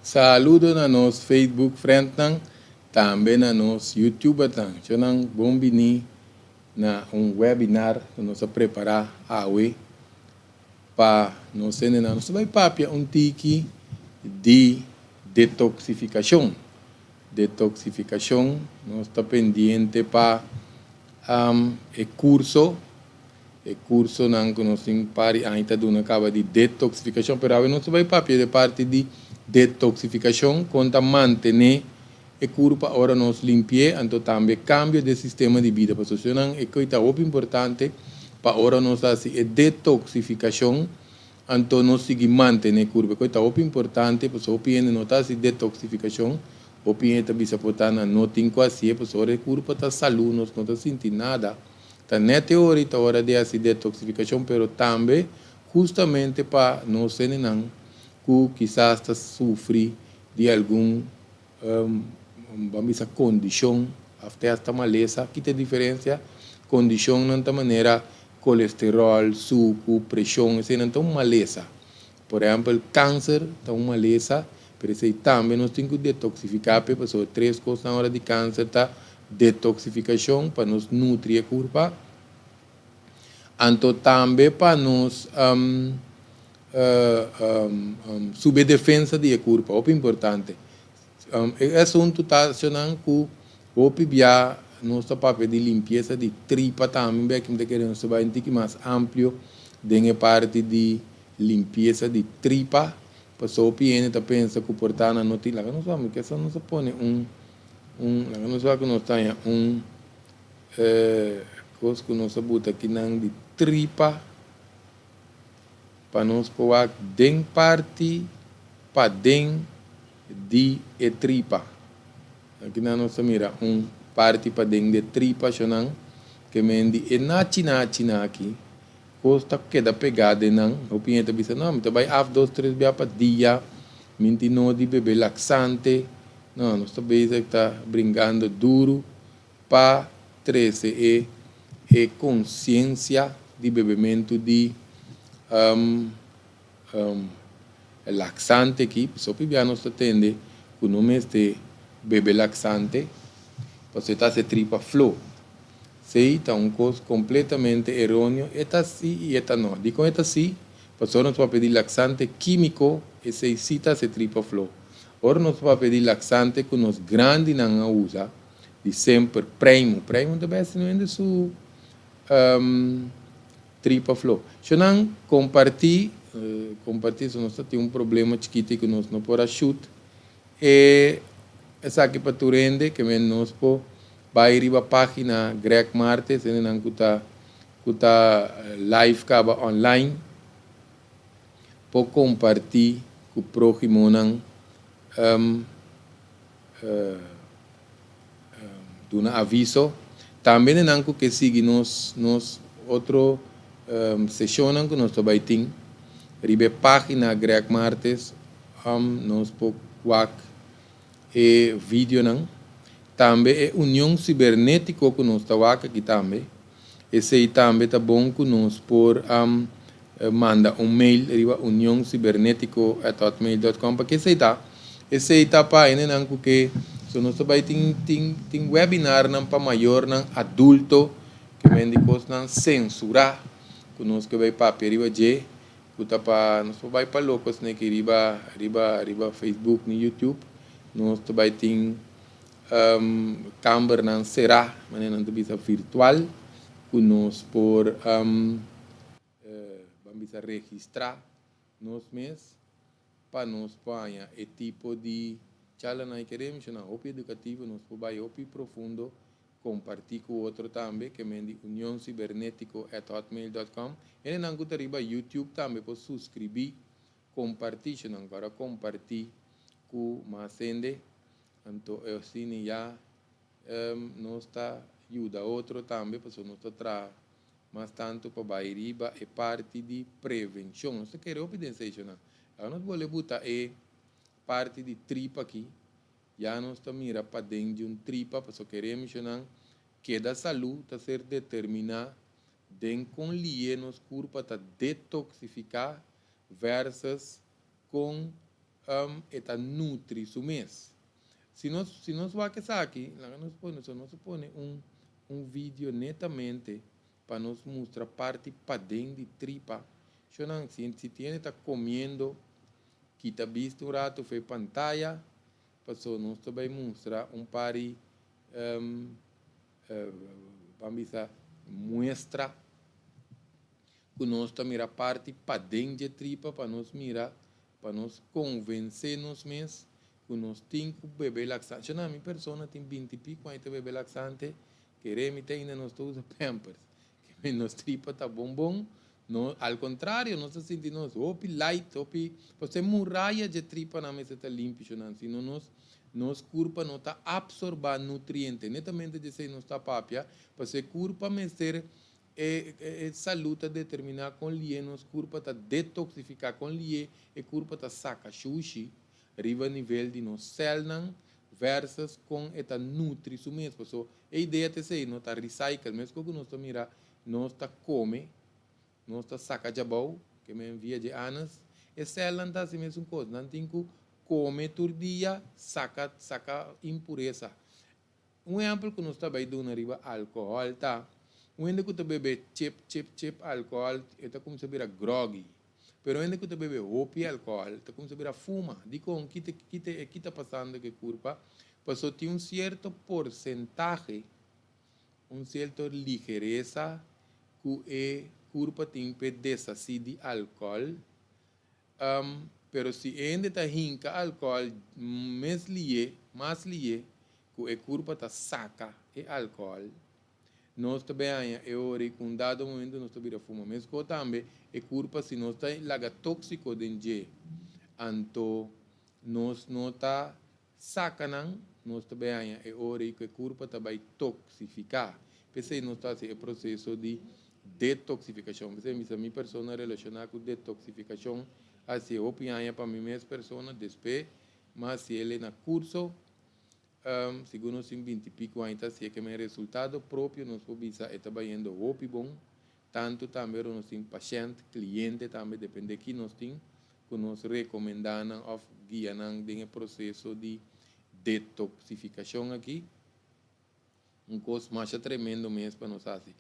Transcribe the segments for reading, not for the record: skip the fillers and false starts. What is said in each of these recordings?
Saludo na nos Facebook friendnan, tambe na nos YouTubernan. Nan bon bini na un webinar ku nos a prepará awe pa nos hendenan. Nos bai papia un tiki di detoksifikashon. Detoksifikashon, nos ta pendiente pa e kurso, e kursonan ku nos tin par di aña ta duna kaba di detoksifikashon, pero awe nos ta bai papia di parti di detoksifikashon, kon ta mantené e kurpa ora nos limpi'é, anto tambe kambio di e sistema di bida. Pasobra esnan e koi ta hopi importante pa ora nos hasi e detoksifikashon, anto nos sigui mantené e kurpa. E koi ta hopi importante pasobra hopi hende no ta hasi detoksifikashon, hopi hende ta bisa por ta nan no tin ku hasié, pasobra ora e kurpa ta salú nos no ta sinti nada. Ta nèt e ora i ta ora di hasi detoksifikashon, pero tambe hustamente pa nos hendenan ku kisas ta sufri di algun, ban bisa kondishon òf te hasta malesa. Ki ta e diferensia? Kondishonnan ta manera kolesteròl, suku, preshon, eseinan ta un malesa. Por ehèmpel, kanser ta un malesa, pero esei tambe nos tin ku detoksifiká p'e, pasobra tres kosnan ora di kanser ta detoksifikashon pa nos nutri e kurpa, anto tambe pa nos subi e defensa di e kurpa, hopi importante. E asuntu ta ashonan ku hopi bia nos ta papia di limpiesa di tripa tambe, bek mi ta kere nos ta bai un tiki mas amplio den e parti di limpiesa di tripa, pasobra hopi hende ta pensa ku por ta nan no tin, laga nos wak mi kesa nos a pone un un laga nos wak ku nos ta haña un kos ku nos a buta akinan di tripa pa nos por wak den parti paden di e tripa. Akinan nos ta mira un parti paden di e tripa shonan ke men di e nachi nachinan aki Kos ta keda pegá den nan. Hopi hende ta bisa, No, mi ta bai af dos tres bia pa dia, mi tin no di bebe laksante. No, nos ta bezig ta bringando duru pa trese e e konsiensia di bebementu di laksante aki. Pasobra hopi bia nos ta tende ku no mester bebe laksante pasobra e ta hasi e tripa flo. Sey ta un kos kompletamente eróneo, e ta si i e ta no. Dikon e ta si? Pasobra nos papia di laksante kímiko, esei si ta hasi tripa flo. Ora nos papia di laksante ku nos grandinan a usa di semper, preimu, preimu ta besti no hende su tripa flo. Shonnan kompartí, kompartí, so nos ta tin un problema chikiti ku nos no por a shut e esaki pa tur hende, ke men nos por Bai riba página Greg Martes, hendenan ku ta ku ta live kaba online por kompartí ku próhimonan duna aviso. Tambe hendenan ku ke sigui nos nos otro seshonnan ku nos ta bai tin riba e página Greg Martes nos por wak e videonan. Tambe e union sibernetiko ku nos ta wak aki tambe, esei tambe ta bon ku nos por manda un mail riba unioncibernetico@hotmail.com. Pake esei ta? Esei ta pa hendenan ku ke, so nos ta bai tin tin tin webinarnan pa mayornan adulto ke men di kosnan sensurá ku nos ke bai papia riba dje. Ku ta pa nos por bai pa loko sneki riba riba riba Facebook ni YouTube nos ta bai tin kambernan será manera nan ta bisa virtual ku nos por ban bisa registrá nos mes pa nos por haña e tipo di charlanan i kere menshoná hopi edukativo nos por bai hopi profundo Kompartí ku otro tambe, ke men di unioncibernetico@hotmail.com. Hendenan ku ta riba YouTube tambe por suskribí, kompartí, si nan kòrda kompartí ku mas hende. Anto e asina ya nos ta yuda otro tambe, pasobra nos ta traha mas tantu pa bai riba e parti di prevenshon. Nos ta kere hopi den esei, Laga nos bolbe buta e parti di tripa aki. Ya nos ta mira paden di un tripa pasobra kere mishonan keda salú ta ser determiná den kon lié nos kurpa ta detoksifiká versus kon E ta nutri su mes. Si nos wak esaki, laga nos pone, so nos pone un video netamente pa nos mustra parti paden di tripa. Shonnan, si tin ta comiendo, kita bista un rato fo'i pantaya, paso nos ta bay mustra un par di ban bisa muestra ku nos ta mira parti paden di tripa pa nos mira, pa nos konvensé nos mes ku nos tin ku bebe laxante. Shonnan, mi persona tin 20 i piku aña ta bebe laxante, kere mi te ainda nos ta usa Pampers. Ke nos tripa ta bon bon, no, al kontrario, nos ta sinti nos hopi light, hopi, pasobra muraya di tripa nan mester ta limpi, shonnan, sino nos kurpa no ta absorbá nutriente. Netamente di esei nos ta papia, pasobra kurpa mester e salú ta determiná kon lihé nos kurpa ta detoksifiká, kon lihé e kurpa ta saka shushi riba nivel di nos sèlnan versus kon e ta nutri su mes. Pasobra e idea ta esei, no ta recycle, meskos ku nos ta mira, nos ta kome, nos ta saka djabou, ke men via di anus, e sèlnan ta hasi mesun kos, nan tin ku kome tur dia, saka impuresa. Un ehèmpel ku nos ta bai duna riba alkohòl ta, un hende ku ta bebe chip, chip, chip alkohòl, e ta kuminsá bira groggy. Pero un hende ku ta bebe hopi alkohòl ta kuminsá bira fuma. Dikon? Kita kita e kita pasando ku e kurpa? Pasobra tin un sierto porsentahe, un sierto ligeresa ku e kurpa tin p'e deshasí di alkohòl. Pero si e hende ta hinka alkohòl mes lié, mas lié ku e kurpa ta saka e alkohòl, nos ta bay haña e ora ku un dado momento nos ta bira fuma. Meskos tambe e kurpa si nos ta laga tóksiko den dje, anto nos no ta saka nan, nos ta bay haña e ora ku e kurpa ta bay toksifiká. P'esei nos ta hasi e proseso di detoksifikashon. P'esei mi sa mi persona relashoná ku detoksifikashon hasi e hopi aña pa mi mes persona, despues mi a hasi el na kurso, segun nos tin 20 i piku aña ta hasi e ke men resultado propio nos por bisa e ta bayendo hopi bon, tantu tambe ora nos tin pashènt, kliente tambe depende ki nos tin ku nos rekomendá nan òf guia nan den e proseso di detoksifikashon aki. Un kos masha tremendo mes pa nos hasi.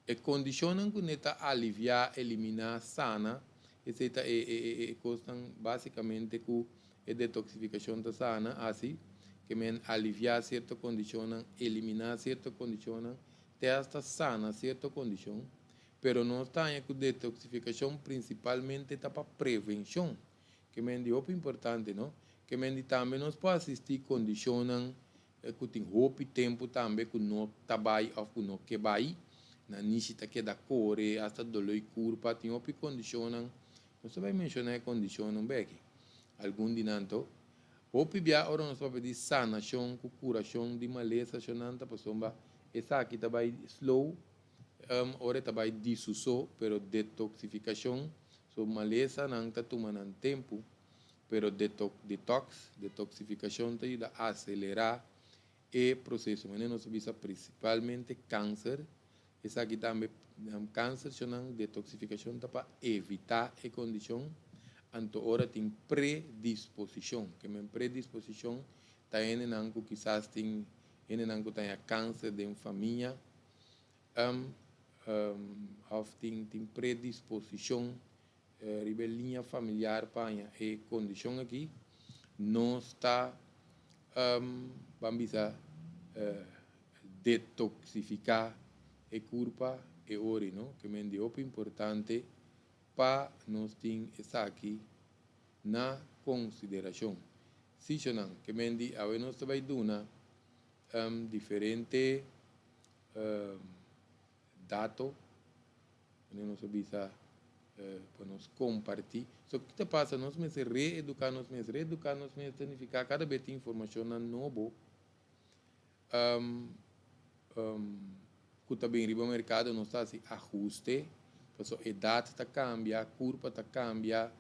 E kondishonnan ku ne ta aliviá, eliminá, sana, esei ta e e e kosnan básikamente ku e detoksifikashon ta sana, hasi, ke men aliviá sierto kondishonnan, eliminá sierto kondishonnan, te asta sana sierto kondishon. Pero nos ta haña ku detoksifikashon prinsipalmente ta pa prevenshon, ke men di hopi importante, no? Ke men di tambe nos por asistí kondishonnan ku tin hopi tempu tambe ku no ta bai òf ku no ke bai, nan nishi ta keda kore, asta doló i kurpa, tin hopi kondishonnan, nos ta bai menshoná e kondishonnan bèki, algun di nan to. Hopi bia ora nos papia di sanashon ku kurashon di malesa shonnan ta pasobra esaki ta bai slow, ora e ta bai disuso, pero detoksifikashon, so malesanan ta tuma nan tempu. Pero detox, detoxificacion ta yuda acelera e proceso. Manera nos a bisa principalmente cancer, esaki tambe cancer shonan detoxificacion ta pa evita e condicion, anto ora tin predisposicion. Ke men predisposicion ta hendenan cu kisas tin hendenan cu ta haña cancer den famia of tin predisposicion riba e liña familiar pa haña e kondishon aki, nos ta ban bisa detoksifiká e kurpa e ori no, ke men di hopi importante pa nos tin esaki na konsiderashon. Sishonan, ke men di awe nos ta bai duna diferente dato. Wanneer nos a bisa pa nos kompartí. So ki ta pasa? Nos mester reeduká nos mes. Reeduká nos mes ta nifiká kada bes tin informashonnan nobo ku ta bin riba merkado nos ta hasi ahuste. Pasobra edat ta kambia, kurpa ta kambia,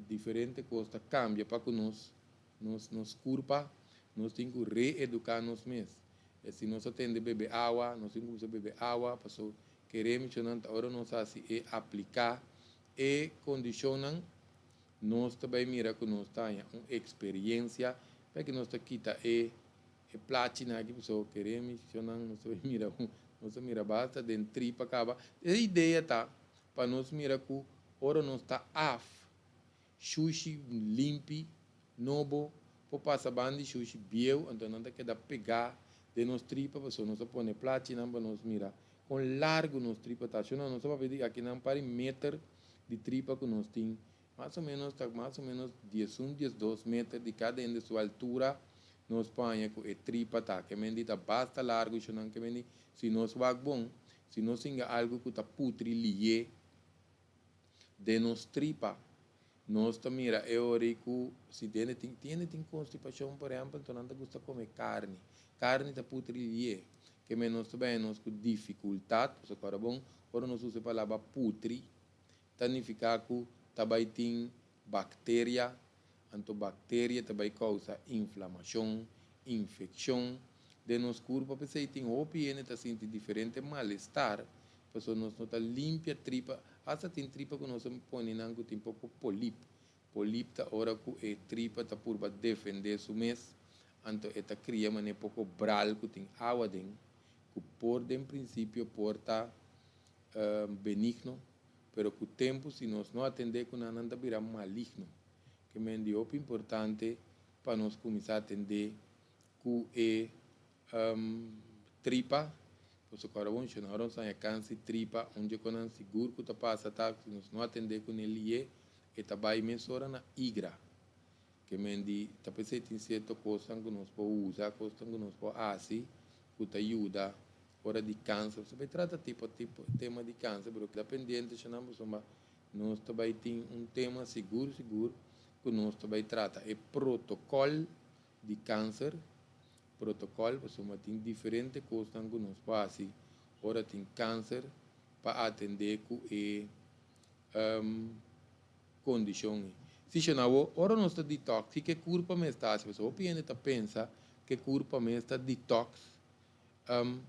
diferente kos ta kambia pa ku nos nos kurpa. Nos tin ku reeduká nos mes. Si nos a tende bebe awa, nos tin ku kuminsá bebe awa pasobra Kere michonan ta ora nos hasi e apliká e kondishonnan, Nos ta bai mira ku nos ta haña un eksperensia pa ku nos ta kita e plachinan aki, pasobra kere mi shonnan, nos ta bai mira ku nos ta mira basta den tripa kaba. E idea ta pa nos mira ku ora nos ta af shushi limpi nobo por pasa banda di shushi bieu, anto nan ta keda pegá den nos tripa, pasobra nos a pone plachinan pa nos mira kon largu nos tripa ta. Shonnan, nos ta papia di akinan par di meter di tripa ku nos tin, mas o menos ta mas o menos 11, 12 meter di kada hende su altura nos por haña ku e tripa ta. Ke men di ta basta largu, shonnan. Ke men di si nos wak bon, si nos singa algu ku ta putri lié den nos tripa, nos ta mira e ora ku si hende tin konstipashon, por ehèmpel, anto nan ta gusta kome karni. Karni ta putri lié. Ke men nos ta bai nos ku difikultat, pasobra ora bon, ora nos usa e palabra putri, ta nifiká ku ta bai tin bakteria, anto bakteria ta bai kousa inflamashon, infekshon den nos kurpa. P'esei tin hopi hende ta sinti diferente malestar, pasobra nos no ta limpia tripa. Asta tin tripa ku nos a pone nan ku tin poko polip. Polip ta ora ku e tripa ta purba defendé su mes, anto e ta kria manera poko bral ku tin awa den, ku por den prinsipio por ta benigno, pero ku tempu, si nos no atendé ku nan, nan ta bira maligno. Ke men di hopi importante pa nos kuminsá atendé ku e tripa, pasobra ora bon shona, ora nos haña kanser tripa, un dje ku nan sigur ku ta pasa ta si nos no atendé kuné lié, e ta bai mesora na igra. Ke men di ta p'esei tin sierto kosnan ku nos por usa, kosnan ku nos por hasi ku ta yuda ora di kanser. Pasobra bai trata tipo tipo tema di kanser, pero keda pendiente, shonnan, pasobra nos ta bai tin un tema sigur sigur ku nos ta bai trata e protokòl di kanser, protokòl, pasobra tin diferente kosnan ku nos por hasi ora tin kanser pa atendé ku e kondishon. Si shona, ora nos ta detox, si ke kurpa mes ta hasi? Pasobra hopi hende ta pensa ku kurpa mes ta detox.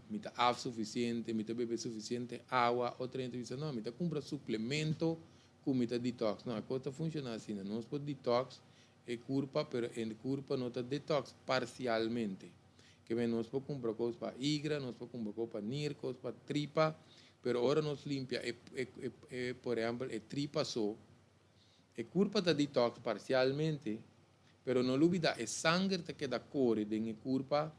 Mi ta af sufisiente, mi ta bebe sufisiente awa. Otro hende ta bisa: "No, mi ta kumpra suplemento ku mi ta detox." No, e kos ta funshoná asina. Nos por detox e kurpa, pero e kurpa no ta detox parsialmente. Ke men nos por kumpra kos pa igra, nos por kumpra kos pa nir, kos pa tripa, pero ora nos limpia e, por ehèmpel, e tripa so, e kurpa ta detox parsialmente, pero no lubidá, e sanger ta keda kore den e kurpa,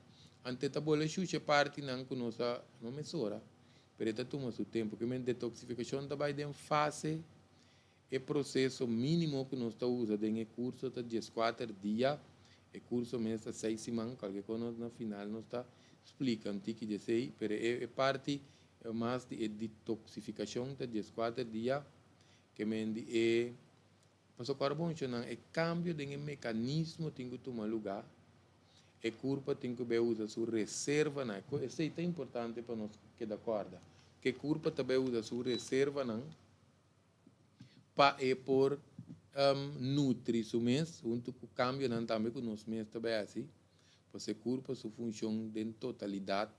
anto ta bolbe shushi partinan ku nos a no mesora, pero e ta tuma su tempu. Ke men detoksifikashon ta bai den fase. E proseso mínimo ku nos ta usa den e kurso ta 14 dia. E kurso mes ta 6 siman. Kualke kos na final nos ta splika un tiki di esei, pero e parti mas di e detoksifikashon ta 14 dia. Ke men di e pasobra ora bon, shonnan, e kambio den e mekanismo tin ku tuma lugá. E kurpa tin ku bai usa su reservanan. Esei ta importante pa nos keda kòrda, ku e kurpa ta bai usa su reservanan pa e por nutri su mes, huntu ku kambionan tambe ku nos mes ta bai hasi. Pues e kurpa su funshon den totalidat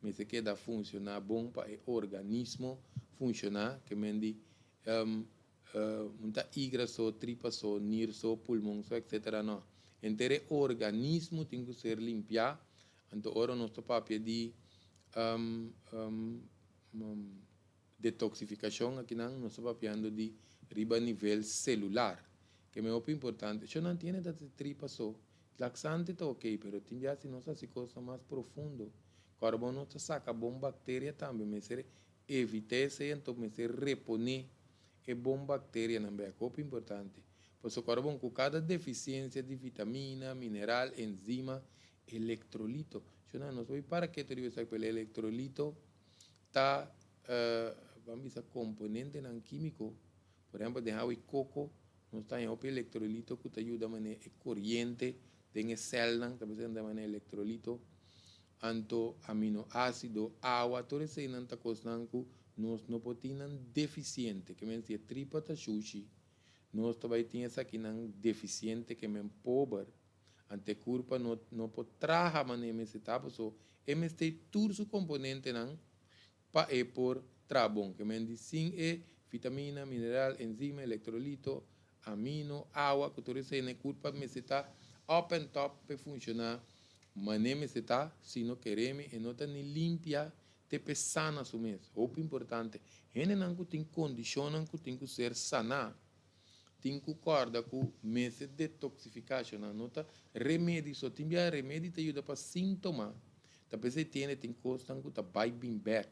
mester keda funshoná bon pa e organismo funshoná. Ke men di no ta igra so, tripa so, nir so, pulmon so, etcetera. No, henter e organismo tin ku ser limpiá. Anto ora nos ta papia di detoksifikashon akinan, nos ta papiando di riba nivel selular, ke men hopi importante. Shonnan, tiene ta tripa so, laksante ta ok, pero tin bia si nos hasi kosnan mas profundo, kòrda bon, nos ta saka bon bakteria tambe. Mester evitá esei, anto mester reponé e bon bakterianan bèk, hopi importante, pasobra kòrda bon ku kada defisiensia di vitamina, mineral, enzima, elektrolito. Shonnan, nos por para ketu riba esaki, pero elektrolito ta ban bisa komponentenan kímiko. Por ehèmpel, den awa di koko nos ta haña hopi elektrolito ku ta yuda manera e koriente den e sèlnan, ta bisa nan manera elektrolito. Anto aminoásido, awa, tur eseinan ta kosnan ku nos no por tin nan defisiente. Ke men si e tripa ta shushi, nos ta bai tin esakinan defisiente, ke men pober. Anto e kurpa no por traha manera mester ta, pasobra e mester tur su komponentenan pa e por traha bon. Ke men di sin e vitamina, mineral, enzima, elektrolito. amino, awa, ku tur esei na e kurpa mester ta up and top pa e funshoná manera mester ta, si no keremi e no ta ni limpia te pa e sana su mes. Hopi importante, hendenan ku tin kondishonnan ku tin ku ser saná tin ku kòrda ku mester detoksifiká shonnan, no ta remedi so, tin bia remedi ta yuda pa síntoma, ta p'esei tende tin kosnan ku ta bai bin bèk.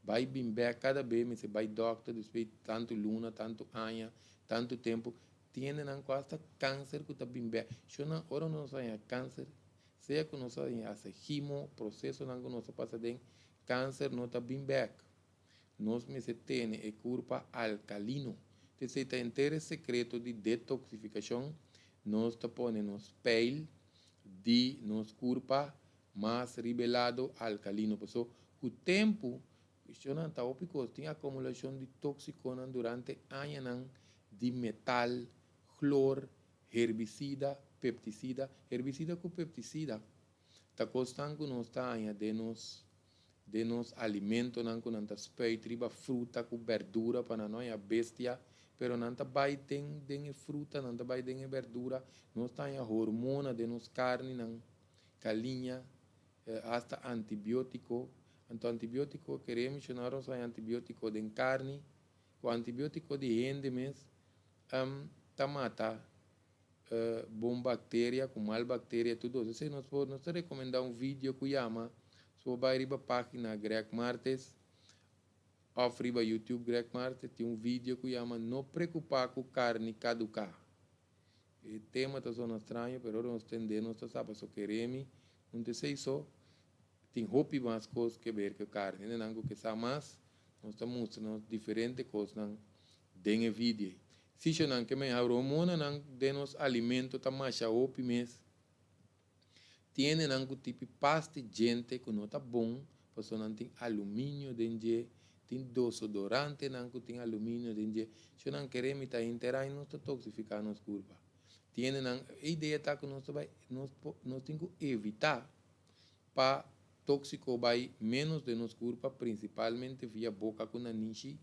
Bai bin bek kada be mester bai dokter despues di tantu luna, tantu aña, tantu tempu. Tin hendenan ku hasta kanser ku ta bin bek. Shona ora nos haña kanser, sea ku nos a haña hasi gimo, prosesonan ku nos a pasa den, kanser no ta bin bek. Nos mester tene e kurpa alkalino. T'esei ta henter e sekreto di detoksifikashon, nos ta pone nos peil di nos kurpa Mas riba e lado alkalino paso ku tempu cuestionnan ta hopi cos tin acumulacion di toxiconan durante añanan di metal, chlor, herbicida, pepticida. Herbicida ku pepticida ta cosnan ku nos ta haña den nos den nos alimentonan ku nan ta spuit riba fruta ku berdura pa nan no haña bestia pero nan ta bai den den e fruta nan ta bai den e berdura nos ta haña hormona den nos carninan. Kaliña, hasta antibiotiko. Anto antibiotiko, kere menshoná nos hay antibiotiko den karni, ku antibiotiko di hende mes ta mata bon bakteria ku mal bakteria tur dos. Esei nos por, nos ta rekomendá un video ku yama, si bo bai riba página Greg Martes òf riba YouTube Greg Martes tin un video ku yama No preokupá ku karni kaduká. E tema ta zona straño, pero ora nos tendé nos ta sa paso keremi un ta esei so. Tin hopi mas kos ke ber ku e karni. Hendenan ku ke sa mas, nos ta mustra nos diferente kosnan den e video ei. Sishonan ke men hormonanan den nos alimento ta masha hopi mes. Tin hendenan ku tipi pasti djente ku no ta bon pasobra nan tin aluminio den dje, tin dosodorantenan ku tin aluminio den dje. Sho nan kere mi ta henter ai nos ta toksifiká nos kurpa. Tin hendenan, e idea ta ku nos ta bai nos por nos tin ku evitá pa tóksiko bai ménos den nos kurpa prinsipalmente via boka ku nanishi.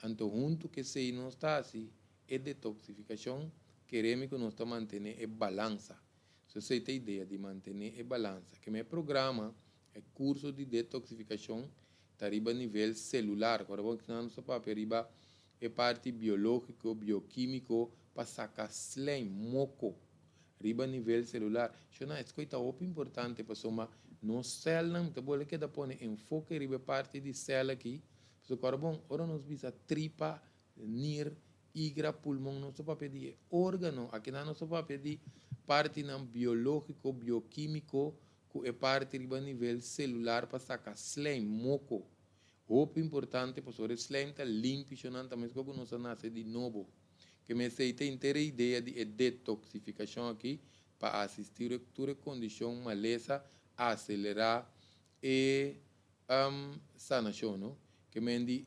Anto huntu ku esei nos ta hasi e detoksifikashon, keremi ku nos ta mantené e balansa. So esei ta idea di mantené e balansa. Keme e programa, e kurso di detoksifikashon ta riba nivel selular. Ora bo kinan nos ta papia riba e parti biológiko, biokímiko pa saka slijm, moko, riba nivel selular. Shona, es koi ta hopi importante pasobra nos sèlnan, mi ta bolbe keda pone enfoke riba e parti di sèl aki, pasobra kòrda bon, ora nos bisa tripa, nir, igra, pulmon, nos ta papia di e órgano, akinan nos ta papia di partinan biológiko, biokímiko, ku e parti riba nivel selular pa saka slijm, moko. Hopi importante pasobra e slijm ta limpi shonnan ta meskos ku nos a nase di nobo. Ke mester ta henter e idea di e detoksifikashon aki pa asistí tur e kondishon malesa, aselerá e sanashon, no? Ke men di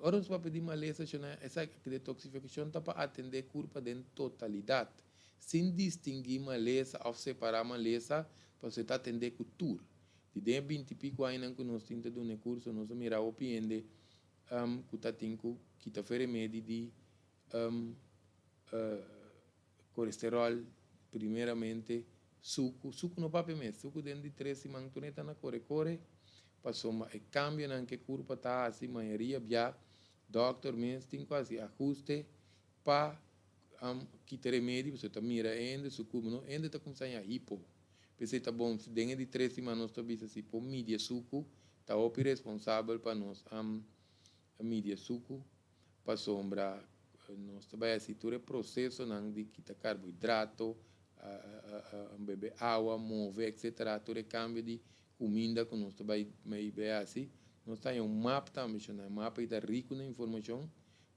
ora nos papia di malesa shona esaki detoksifikashon ta pa atendé kurpa den totalidat, sin distinguí malesa òf separá malesa, pasobra e ta atendé ku tur. Di den e binti piku añanan ku nos tin ta duna e kurso nos a mira hopi hende ku ta tin ku kita fe remedi di kolesteròl primeramente, suku, suku no papia mes, suku den di tres siman tur e ta na kore kore pasobra e kambionan ku e kurpa ta hasi mayoria bia dòkter mes tin ku hasi ahuste pa kita remedi pasobra ta mira e hende su kurpa no hende ta kumsa haña hipo p'esei ta bon den e di tres siman nos ta bisa si por midi e suku ta hopi responsabel pa nos midi e suku pasobra nos ta bai hasi tur e prosesonan di kita karbohidrato, bebe awa, move etcetera tur e kambio di kuminda ku nos ta bai bai hasi nos ta haña un map tambe shona e map ei ta riku na informashon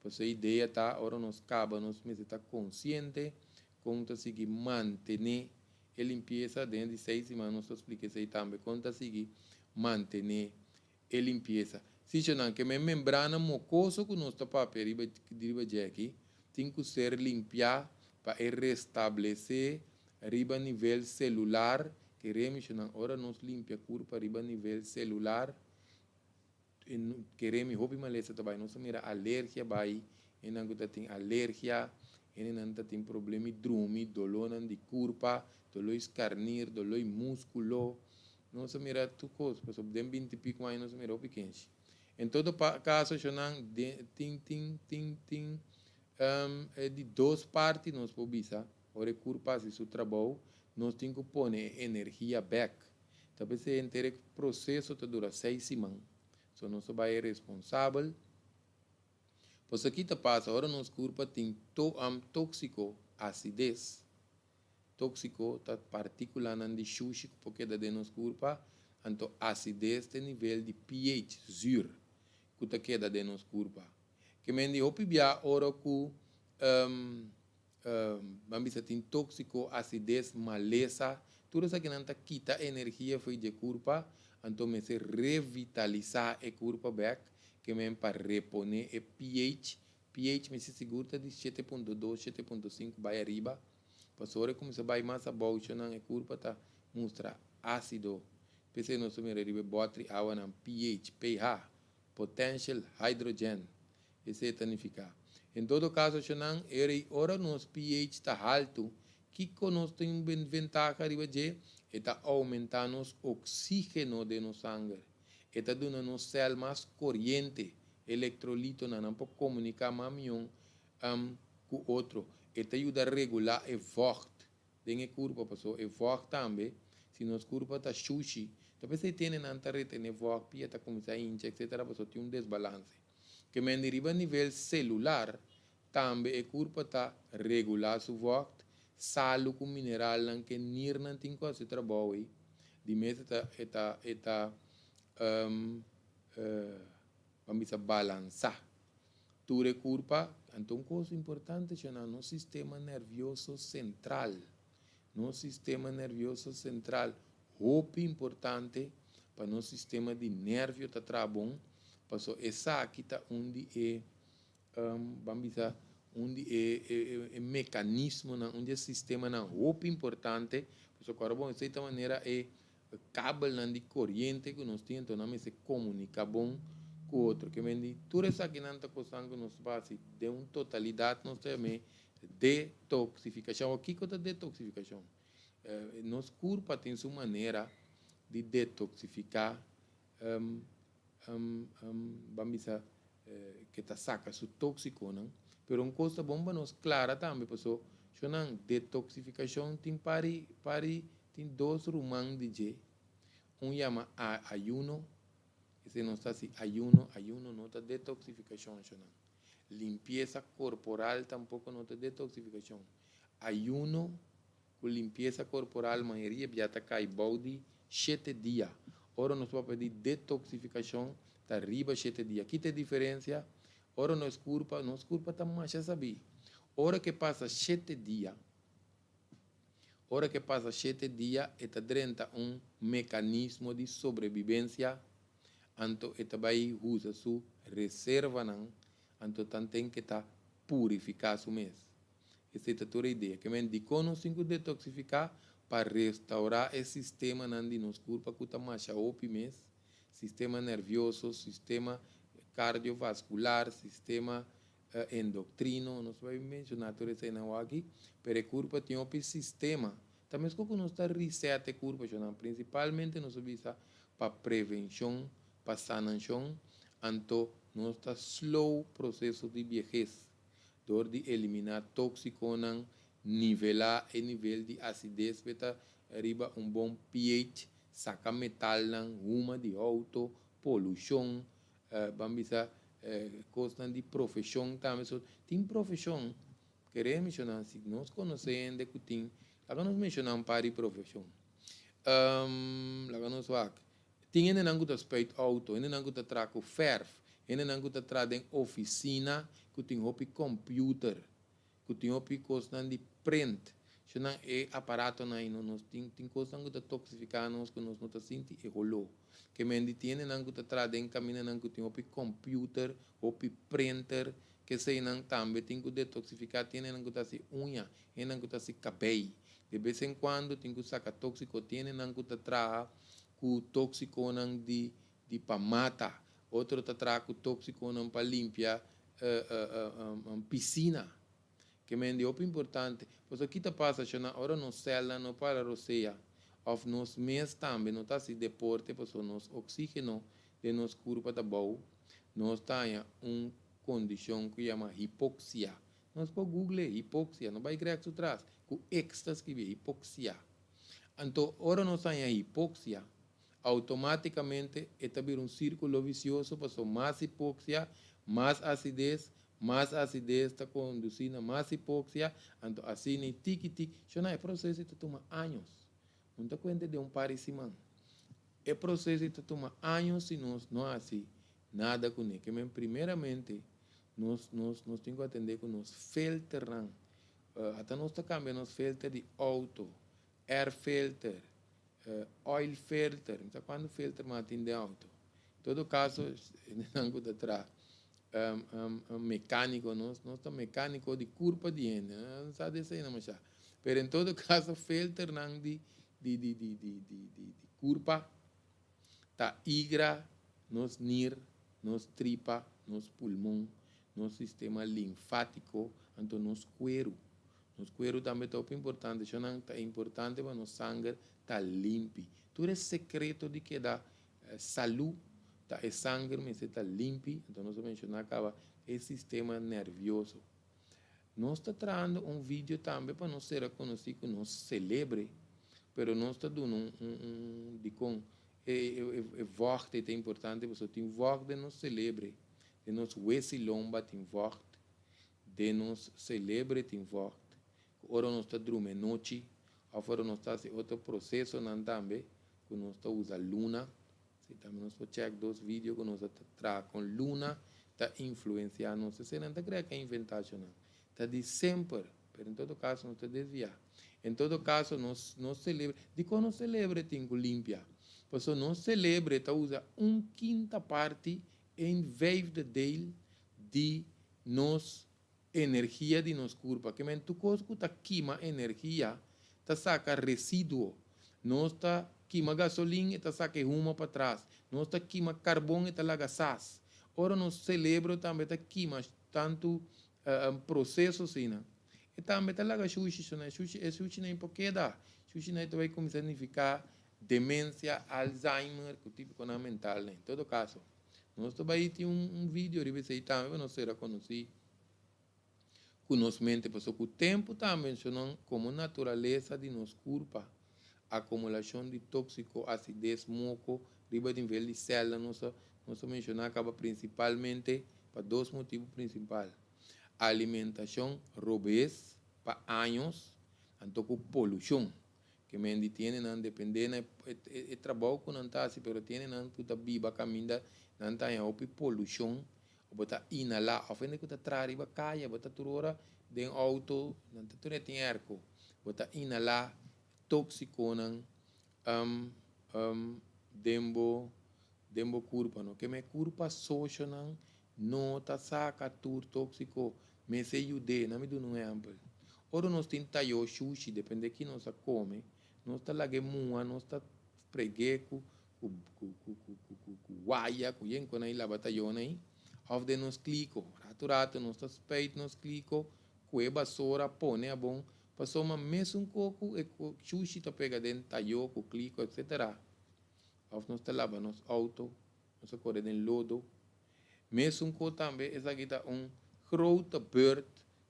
pasobra e idea ta ora nos kaba nos mester ta konsiente kon ta sigui mantené e limpiesa den di seis siman nos ta splika esei tambe kon ta sigui mantené e limpiesa. Sichonan, ke men membrana mokoso ku nos ta papia riba riba dje aki, tin ku ser limpiá pa e restablesé riba nivel selular, ke remichonan, ora nos limpia kurpa riba nivel selular, e ke remi hopi malesa ta bai. Nos ta mira alergia bai, hendenan ku ta tin alergia, Hendenan ta tin problema di drumi, dolónan di kurpa, doló di skarnir, doló di múskulo. Nos a mira tur kos, pasobra den binti piku aña nos a mira hopi kenshi. En todo kaso, shonnan, tin tin tin tin e di dos parti nos por bisa, ora e kurpa hasi su trabou, nos tin ku pone e energia bèk. Ta p'esei henter e proseso ta dura seis siman. So nos ta bai responsabel. Pasobra ki ta pasa ora nos kurpa tin tóksiko, asides. Tóksiko ta partíkulanan di shushi ku por keda den nos kurpa, anto asides ta e nivel di pH, zuur, ku ta keda den nos kurpa. Ke men di hopi bia ora ku ban bisa tin tóksiko, asides, malesa, tur esakinan ta kita energia fo'i dje kurpa, anto mester revitalisá e kurpa bèk, ke men pa reponé e pH. pH mester sigur ta di 7.2, 7.5 bai ariba, pasobra ora e kuminsá bai mas abou shonnan e kurpa ta mustra ásido. P'esei nos ta mira riba e bòtri awanan pH, pH, potential hydrogen. Esei ta nifiká. En todo kaso, shonnan, era i ora nos pH ta haltu, kiko nos tin ventaha riba dje? E ta oumentá nos oksígeno den nos sanger. E ta duna nos sèl mas koriente, elektrolitonan, nan por komuniká mas mihó ku otro. E ta yuda regulá e vògt den e kurpa, pasobra e vògt tambe, si nos kurpa ta shushi, ta p'esei tene nan ta retené vògt, pia ta kuminsá hincha, etsetera, pasobra tin un desbalanse. Ke men di riba nivel selular, tambe e kurpa ta regulá su vògt, salu ku mineralnan ke nirnan tin ku hasi trabou ei. Di mes e ta e ta e ta ban bisa balansá tur e kurpa. Anto un kos importante shona, nos sistema nervioso sentral, nos sistema nervioso sentral hopi importante pa nos sistema di nervio ta traha bon, paso esaki ta un di e, ban bisa, un di e e mekanismonan, un di e sistemanan hopi importante, pasobra ku ora bon esei ta manera e kabelnan di koriente ku nos tin, enton nan mester komuniká bon ku otro. Ke men di tur esakinan ta kosnan ku nos ta hasi den un totalidat nos ta yam'é detoksifikashon. Awor kiko ta detoksifikashon? Nos kurpa tin su manera di detoksifiká, ban bisa ke ta saka su tóksikonan. Pero un kos ta bon pa nos klara tambe paso shonnan detoksifikashon tin pari pari tin dos ruman di dje. Un yama ayuno, esei nos ta hasi ayuno, ayuno no ta detoksifikashon shonnan. Limpiesa korporal tampoko no ta detoksifikashon. Ayuno ku limpiesa korporal mayoria bia ta kai bou di shete dia. Ora nos papia di detoksifikashon ta riba shete dia. Kita e diferensia? Ora nos kurpa, nos kurpa ta masha sabí. Ora ke pasa shete dia, ora ke pasa shete dia e ta drenta un mekanismo di sobrebibensia, anto e ta bai usa su reservanan, anto tanten ke ta purifiká su mes. Esei ta tur e idea. Ke men dikon nos tin ku detoksifiká? Pa restaurá e sistemanan di nos kurpa ku ta masha hopi mes, sistema nervioso, sistema kardiovaskular, sistema endoktrino, nos bai menshoná tur eseinan awaki, pero e kurpa tin hopi sistema. Ta meskos ku nos ta reset e kurpa shonnan, prinsipalmente nos a bisa pa prevenshon, pa sanashon, anto nos ta slow proseso di biehes. Dor di eliminá tóksikonan, nivelá e nivel di asides p'e ta riba un bon pH, saka metalnan, huma di outo, polushon, ban bisa kosnan di profeshon tambe. So, tin profeshon, kere menshoná, si nos konosé hende ku tin, laga nos menshoná un par di profeshon. Laga nos wak. Tin hendenan ku ta spuit outo, hendenan ku ta traha ku fèrf, hendenan ku ta traha den ofisina ku tin hopi kòmpiuter, ku tin hopi kosnan di print. Shonnan e aparatonan ei no nos tin tin kosnan ku ta toksifiká nos ku nos no ta sinti e holó. Ke men di tin hendenan ku ta traha den kamindanan ku tin hopi kòmpiuter, hopi printer, keseinan tambe tin ku detoksifiká. Tin hendenan ku ta hasi uña, hendenan ku ta hasi kabei. De bes en kuando tin ku saka tóksiko. Tin hendenan ku ta traha ku tóksikonan di di pa mata, otro ta traha ku tóksikonan pa limpia pisina. Ke men di hopi importante. Pasobra ki ta pasa shona ora nos sèlnan no para rosea òf nos mes tambe no ta hasi deporte pasobra nos oksígeno den nos kurpa ta bou, nos ta haña un kondishon ku yama hipoksia. Nos por google hipoksia, no bai grek su tras, ku x ta skribi hipoksia. Anto ora nos haña hipoksia, outomátikamente e ta bira un sírkulo visioso pasobra mas hipoksia, mas asides, mas asides ta kondusí na mas hipoksia, anto asina i tiki tiki, shona e proseso ei ta tuma años, no ta kuenta den un par di siman. E proseso ei ta tuma años si nos no hasi nada kuné. Ke men primeramente nos nos nos tin ku atendé ku nos filternan. Ata nos ta kambia nos filter di outo, air filter, Oil filter, mi sa cuanto filter mas tin den auto. Todo caso, hendenan cu ta traha mecanico, nos nos ta mecanico di curpa di hende, no sa di esey nan masha. Pero en todo caso filternan di di di di di di di di curpa ta igra nos nir, nos tripa, nos pulmon, nos sistema linfatico, anto nos cuero. Nos kueru tambe ta hopi importante. Shonnan, ta importante pa nos sanger ta limpi. Tur e sekreto di keda salú ta e sanger mester ta limpi. Anto nos a menshoná kaba e sistema nervioso. Nos ta trahando un video tambe pa nos sera konosí ku nos selebre, pero nos ta duna un un dikon e e vògt ei ta importante pasobra tin vògt den nos selebre, den nos wesi lomba tin vògt. Den nos celebre tin vocht cu ora nos ta drumi anochi of ora nos ta haci otro procesonan tambe cu nos ta usa luna. Si tambe nos por check dos video cu nos a traha con luna ta influencia nos. Esey nan ta crea cu a inventacionnan ta di semper, pero en todo caso nos ta desvia. En todo caso nos nos celebre, dicon nos celebre tin cu limpia? Pasobra nos celebre ta usa un quinta parti, een vijfde deel di nos energia di nos kurpa. Ke men tur kos ku ta kima energia ta saka residuo. Nos ta kima gasolin e ta saka e huma patras. Nos ta kima karbon e ta laga sas. Ora nos selebro tambe ta kima tantu proseso asina e tambe ta laga shushi. So nan shushi e shushinan por keda. Shushinan ta bai kuminsá nifiká demensia, Alzheimer ku tipikonan mentalnan. En todo kaso. Nos ta bai tin un video riba esei tambe pa nos sera konosí ku nos mente pasobra ku tempu tambe menshonó komo naturalesa di nos kurpa akumulashon di tóksiko, asides, moko riba nivel di sèlnan nos a nos a menshoná kaba prinsipalmente pa dos motibu prinsipal, alimentashon robes pa años anto ku polushon. Ke men di tiene nan depende na e trabou ku nan ta hasi pero tiene nan ku ta biba kaminda nan ta haña hopi polushon o bo ta inhalá òf hende ku ta traha riba kaya bo ta tur ora den outo nan ta tur e tin airco bo ta inhalá tóksikonan den bo den bo kurpa no ke men kurpa soshonan no ta saka tur tóksiko Mester yud'é. Na mi duna un ehèmpel. Ora nos tin tayó shushi, dependé ki nos a kome, nos ta lag'é muha, nos ta freg'é ku ku ku ku ku ku ku ku waya, ku yen kon ei laba tayónan ei, òf den nos kliko. Ratu ratu nos ta spuit nos kliko ku e basora, pone abon, pasobra mesun ko ku e shushi ta pega den tayó, ku kliko, etsetera. Òf nos ta laba nos outo, nos a kore den lodo. Mesun ko tambe esaki ta un grote beurt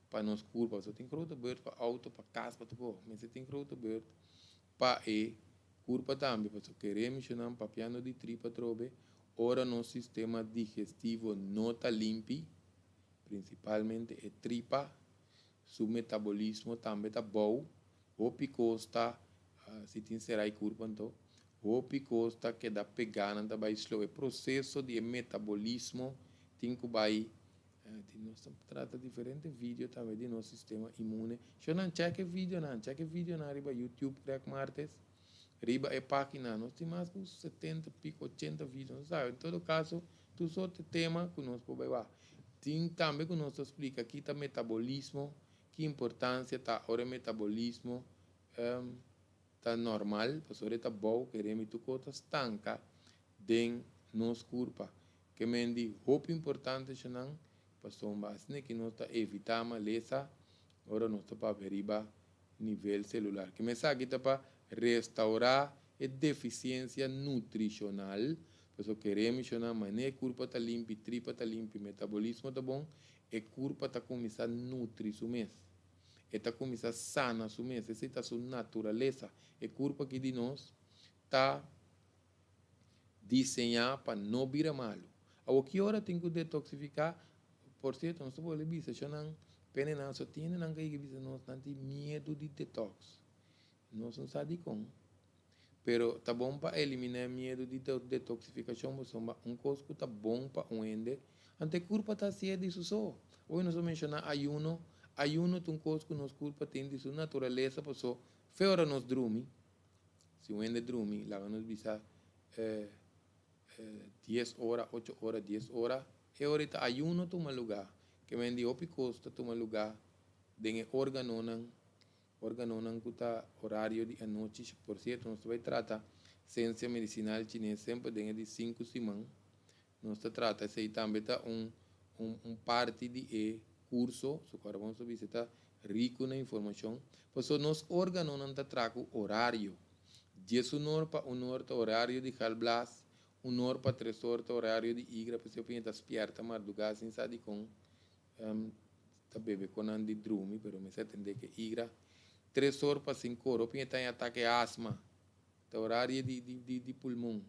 pa nos kurpa. So tin grote beurt pa auto, pa kas, pa tur ko. Mester tin grote beurt pa e kurpa tambe. Pasobra kere mishonnan papiando di tripa atrobe, ora nos sistema digestivo no ta limpi, prinsipalmente e tripa, su metabolismo tambe ta bou. Hopi kos ta, si tin sera e kurpa anto, hopi kos ta keda pegá, nan ta bai slow. E proseso di e metabolismo tin ku bai, tin nos ta trata diferente video tambe di nos sistema inmune. Shornan chèk e videonan, chèk e videonan riba YouTube Greg Martes, riba e página. Nos tin mas ku setenta piko, ochenta video, no sabe. En todo kaso, tur sorte tema ku nos por bai wak. Tin tambe ku nos ta splika ki ta metabolismo. Ki importancia ta ora e metabolismo ta normal, pasobra e ta bou kere mi tur cos ta stanca den nos curpa. Ke men di hopi importante eshanan pasobra asina ki nos ta evita malesa. Ora nos ta papia riba nivel celular. Ke esaki ta pa restaurá e defisiensia nutrishonal. Pasobra kere menshoná, manera e kurpa ta limpi, tripa ta limpi, metabolismo ta bon, e kurpa ta kuminsá nutri su mes. E ta kuminsá sana su mes. Esei ta su naturalesa. E kurpa aki di nos ta diseñá pa no bira malu. Awor ki ora tin ku detoksifiká? Por sierto, nos ta por bisa shonnan penenan so tin hendenan ka yega bisa nos nan tin miedu di detox. Nos no sa dikon. Pero ta bon pa eliminá e miedu di detoksifikashon pasobra un kos ku ta bon pa un hende, anto e kurpa ta hasié di su so. Oye nos a menshoná ayuno. Ayuno ta un kos ku nos kurpa tin di su naturalesa paso fe ora nos drumi, si un hende drumi laga nos bisa 10 ora, 8 ora, 10 ora, e ora ei ta ayuno tuma lugá. Ke men di hopi kos ta tuma lugá den e órganonan, órganonan ku ta orario di anochi. Por sierto, nos ta bai trata sensia medisinal chines semper den e di sinku siman. Nos ta trata esei tambe ta un un un parti di e kurso, su ku ora nos ta bisa ta riku na informashon. Pasobra nos órganonan ta traha ku orario. 11 or pa 1 or ta orario di galblas, 1 or pa 3 or ta orario di igra, p'esei hopi hende ta spièrta mardugá sin sa dikon ta bebe konan di drumi, pero mester atendé ku e igra. 3 or pa 5 or hopi hende ta haña atake asma, ta orario di pulmon.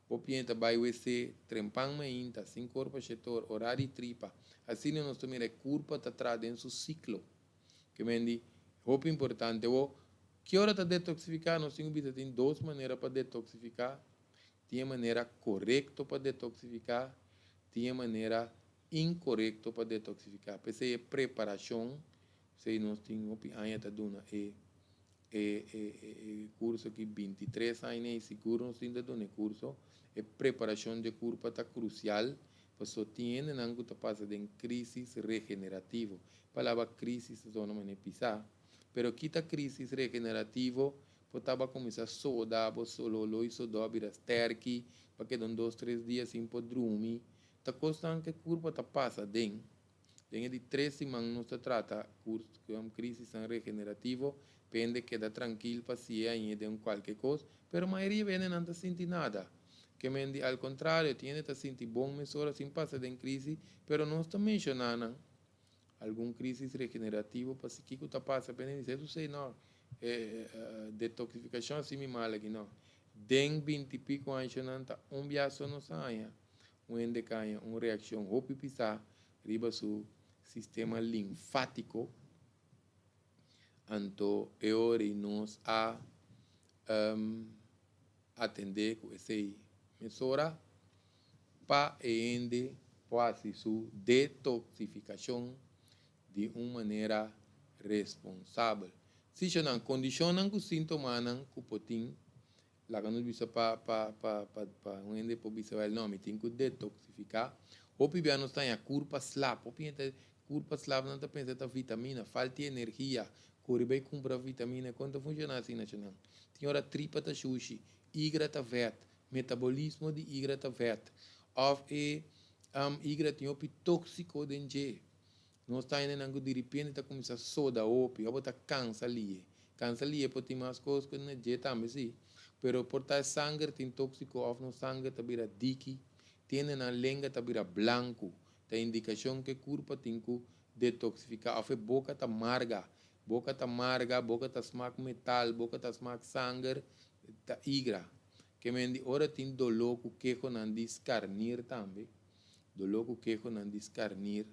Hopi hende ta bai wc trempan mainta, 5 or pa 7 or, orario di tripa. Asina nos ta mira e kurpa ta traha den su siklo. Ke men di, hopi importante. Awor, ki ora ta detoksifiká? Nos tin ku bisa tin dos manera pa detoksifiká. Tin e manera korekto pa detoksifiká, tin e manera inkorekto pa detoksifiká. P'esei e preparashon, p'esei nos tin hopi aña ta duna e e e e kurso aki, 23 aña i sigur nos tin ta duna e kurso. E preparashon dje kurpa ta krusial, pasobra tin hendenan ku ta pasa den krísis regenerativo. Palabra krísis ta sona manera pisá, pero kita krísis regenerativo? Bo taba kuminsá soda, bo lo i sodó a bira stèrki, pa keda un dos tres dia sin por drumi. Ta kosnan ku e kurpa ta pasa den. Den e di tres siman nos ta trata krísisnan regenerativo, pa hende keda trankil pa si'e aña den kualke kos, pero mayoria bes hendenan ta sinti nada. Ke men di al kontrario, tin hende ta sinti bon mesora sin pasa den krísis, pero nos ta menshoná nan algun krísis regenerativo pa si kiko ta pasa pa hende di su sey no, e detoksifikashon a si mi mal aki no. Den 20 i piko añanan ta un biaha so nos a haña un hende ka haña un reakshon hopi pisá riba su sistema linfátiko, anto e ora ei nos a atendé ku esei mesora pa e hende por hasi su detoksifikashon di un manera responsabel. Si nan kondishonnan ku síntomanan ku por tin, laga nos bisa pa un hende por bisa wèl no, mi tin ku detoksifiká. Hopi bia nos ta haña kurpa slap. Hopi hende kurpa slap nan ta pensa ta vitamina, falta di energia, kore bai kumpra vitamina. Kon ta funshoná asina nan? Tin ora tripa ta shushi, igra ta vèt, metabolismo di igra ta vèt, òf e igra tin hopi tóksiko den dje. Nos ta hendenan ku diripente ta kuminsá soda hopi òf bo ta kansa lihe. Kansa lihe por tin mas kos ku na dje tambe si, pero por ta e sanger tin tóksiko òf nos sanger ta bira diki. Tin hendenan lenga ta bira blanku, ta indikashon ku e kurpa tin ku detoksifiká, òf e boka ta marga. Boka ta marga, boka ta smak metal, boka ta smak sanger, ta igra. Ke men di ora tin doló ku kehonan di skarnir tambe. Doló ku kehonan di skarnir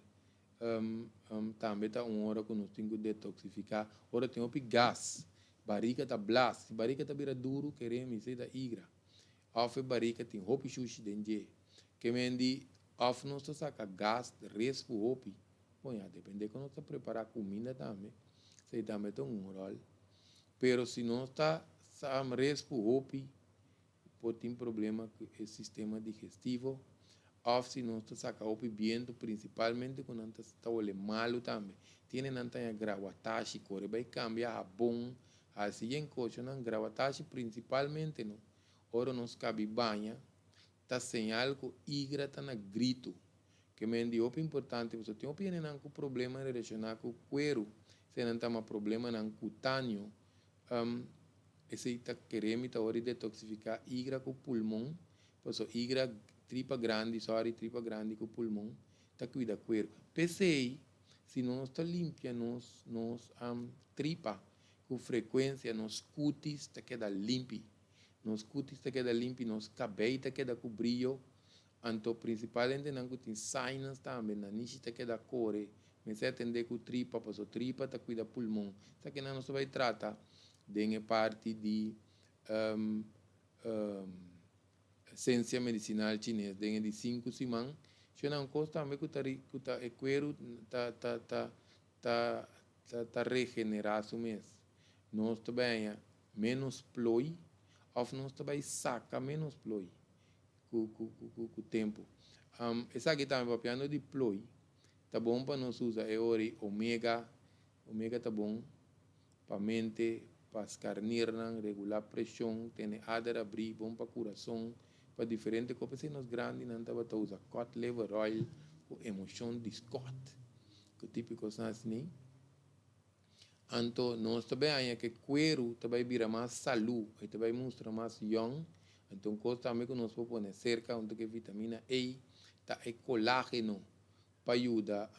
tambe ta un ora ku nos tin ku detoksifiká. Ora tin hopi gas, barika ta blas. Si barika ta bira duru, kere mi esei ta igra. Òf e barika tin hopi shushi den dje. Ke men di òf nos ta saka gas respu hopi. Bon ya, depende kon nos ta prepará kuminda tambe, esei tambe ta un ròl. Pero si nos ta respu hopi, por tin problema ku e sistema digestivo òf si nos ta saka hopi bientu, prinsipalmente ku nan ta wole malu tambe. Tin nan ta haña grawatashi, kore bai kambia habon, hasi yen koshonan grawatashi prinsipalmente no. Ora nos kabi baña ta señal ku igra ta na gritu. Ke men di hopi importante pasobra tin hopi hendenan ku problema relashoná ku kueru. Esei nan ta yama problemanan kutáneo. Esei ta kere mi ta ora di detoksifiká igra ku pulmon, paso igra, tripa grandi, sorry, tripa grandi ku pulmon ta kuida kueru. P'esei, si nos ta limpia nos nos tripa ku frekuensia, nos kutis ta keda limpi. Nos kutis ta keda limpi, nos kabei ta keda ku brio. Anto prinsipalmente nan ku tin sinus tambe, nanishi ta keda kore. Mester atendé ku tripa, paso tripa ta kuida pulmon. Esakinan nos ta bai trata den e parti di sensia medisinal chines den e di sinku siman. Shona un kos tambe ku ta ku ta e kueru ta ta ta ta ta regenerá su mes. Nos ta bai haña ménos ploi òf nos ta bai saka ménos ploi ku ku ku tempu. Esaki tambe papiando di ploi ta bon pa nos usa e ora di omega. Omega ta bon pa mente, pa skarnirnan, regulá preshon, tene ader abrí, bon pa kurason, pa diferente kos. P'esei nos grandinan tabata usa cod liver oil ku emoshon di Scott, ku tipo di kosnan asina. Anto nos ta bai haña ku e kueru ta bai bira mas salú, e ta bai mustra mas yòn. Anto un kos tambe ku nos por pone serka huntu ku e vitamina E ta e kolágeno pa yuda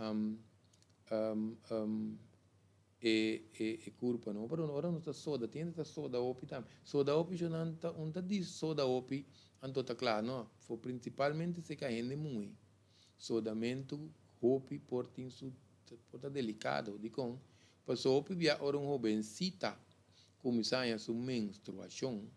e e kurpa no. Pero ora nos ta soda, tin hende ta soda hopi tambe. Soda hopi yo nan ta un ta di soda hopi anto ta kla no. For prinsipalmente si ka hende muhé. Sodamentu hopi por tin su por ta delikado. Dikon? Pasobra hopi bia ora un hobensita kuminsá haña su menstruashon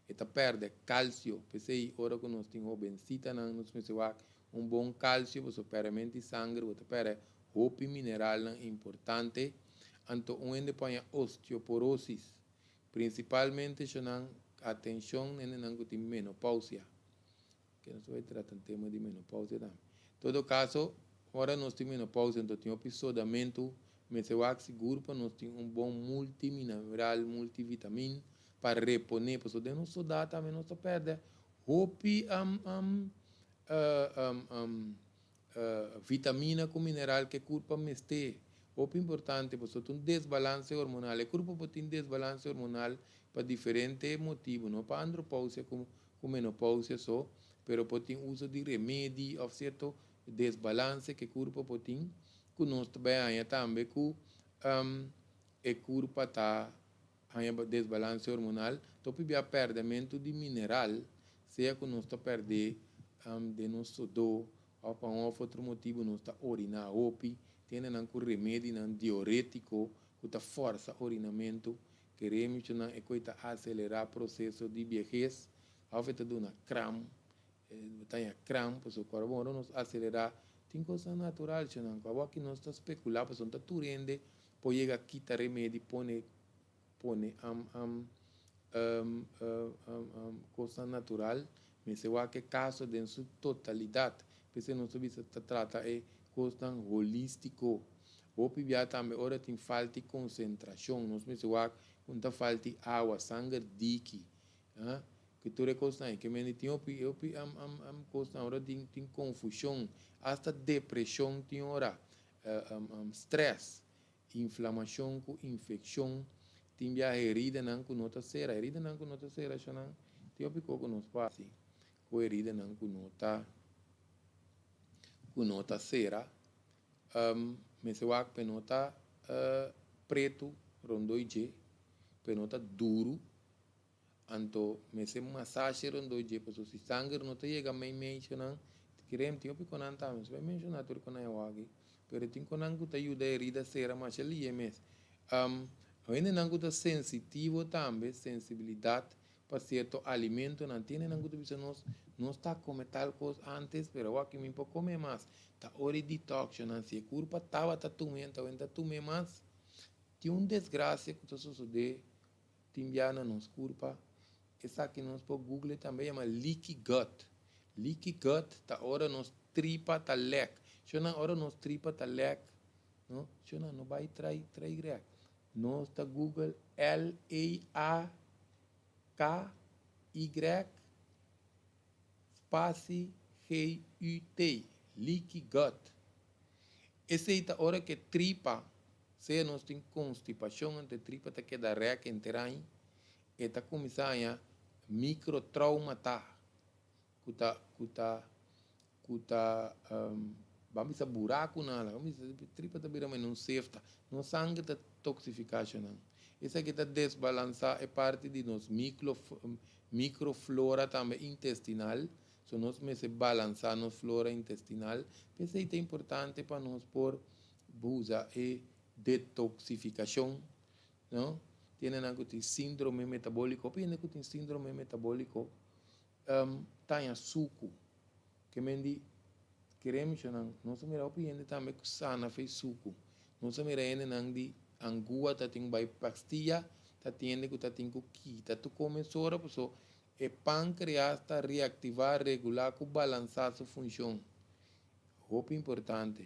e ta pèrdè kalsio. P'esei ora ku nos tin hobensitanan nos mester wak un bon kalsio pasobra pèrdèmento di sanger bo ta pèrdè hopi mineralnan importante. Anto un hende por haña osteoporosis. Prinsipalmente shonnan atenshon hendenan ku tin menopousia. Ke nos ta bai trata un tema di menopousia tambe. Todo kaso, ora nos tin menopousia anto tin hopi sodamentu, mester wak sigur pa nos tin un bon multimineral, multivitamin pa reponé, pasobra den nos sodá tambe nos ta pèrdè hopi vitamina ku mineral ku e kurpa mester. Hopi importante pasobra ta un desbalanse hormonal. E kurpa por tin desbalanse hormonal pa diferente motibu, no pa andropousia ku ku menopausia so, pero por tin uso di remedi of cierto desbalance cu e curpa por tin, cu nos ta bay haña tambe cu e curpa ta haña desbalance hormonal, ta hopi bia perdemento di mineral, sea cu nos ta perde den nos sodó of pa un of otro motibo nos ta orina hopi, tin hendenan cu remedinan dioretico cu ta forsa orinamento. Kere muchanan e koe ta aselerá proseso di biehes òf e ta duna kram, e ta haña kram pasobra ku ora bon ora nos aselerá tin kosnan natural muchanan ku awor nos ta spekulá pasobra no ta tur hende por yega kita remedi pone pone kosnan natural mester wak e kaso den su totalidat p'esei nos ta bisa ta trata e kosnan holístiko. Hopi bia tambe ora tin falta di konsentrashon, nos mester wak ku no ta falta di awa, sanger diki, ku tur e kosnan ei. Ke mende tin hopi hopi kosnan ora tin tin konfushon, asta depreshon tin ora, strès, inflamashon ku infekshon, tin bia heridanan ku no ta sera, heridanan ku no ta sera eshonan tin hopi kos ku nos por hasi ku heridanan ku no ta ku no ta sera. Mester wak p'e no ta pretu rondoi dje, p'e no ta duru, anto mester masashi rondoi dje pasobra si sanger no ta yega meimei nan, krem tin hopi konan tambe, no bai menshona tur konan e wak pero tin konan ku ta yuda herida sera masha lihe mes. Hendenan ku ta sensitivo tambe, sensibilidat Pa sierto alimentonan tin hendenan ku ta bisa nos, nos ta kome tal kos antes pero awor aki mi por kome mas. Ta ora e detoxnan si e kurpa tabata tume anto awor e no ta tume mas. Tin un desgrasia ku ta sosode tin bia na nos kurpa, esaki nos por google tambe yama leaky gut. Leaky gut ta ora nos tripa ta lek. Shownan ora nos tripa ta lek no, shownan no bai trai trai grek. Nos ta google LEAKY spasi GUT, leaky gut. Esei ta ora ke tripa Sea nos tin konstipashon anto e tripa ta keda rèk henter aña, e ta kuminsá haña mikrotraumata ku ta ku ta ku ta ban bisa burakunan la, ban bisa tripa ta bira manera un sefta, nos sanger ta toksifiká shonnan. Esaki ta desbalansá e parti di nos mikroflora tambe intestinal, so nos mester balansá nos flora intestinal, p'esei ta importante pa nos por usa e detoksifikashon, no. Tin hendenan ku tin síndrome metabóliko, hopi hende ku tin síndrome metabóliko taña suku, ke men di kere mishonan, nos a mira hopi hende tambe ku sana fe suku, nos a mira hendenan di angua ta tin bai pastia, ta tin hende ku ta tin ku kita tur kome sora paso e pankreas ta reaktivá, regulá ku balansá su funshon, hopi importante.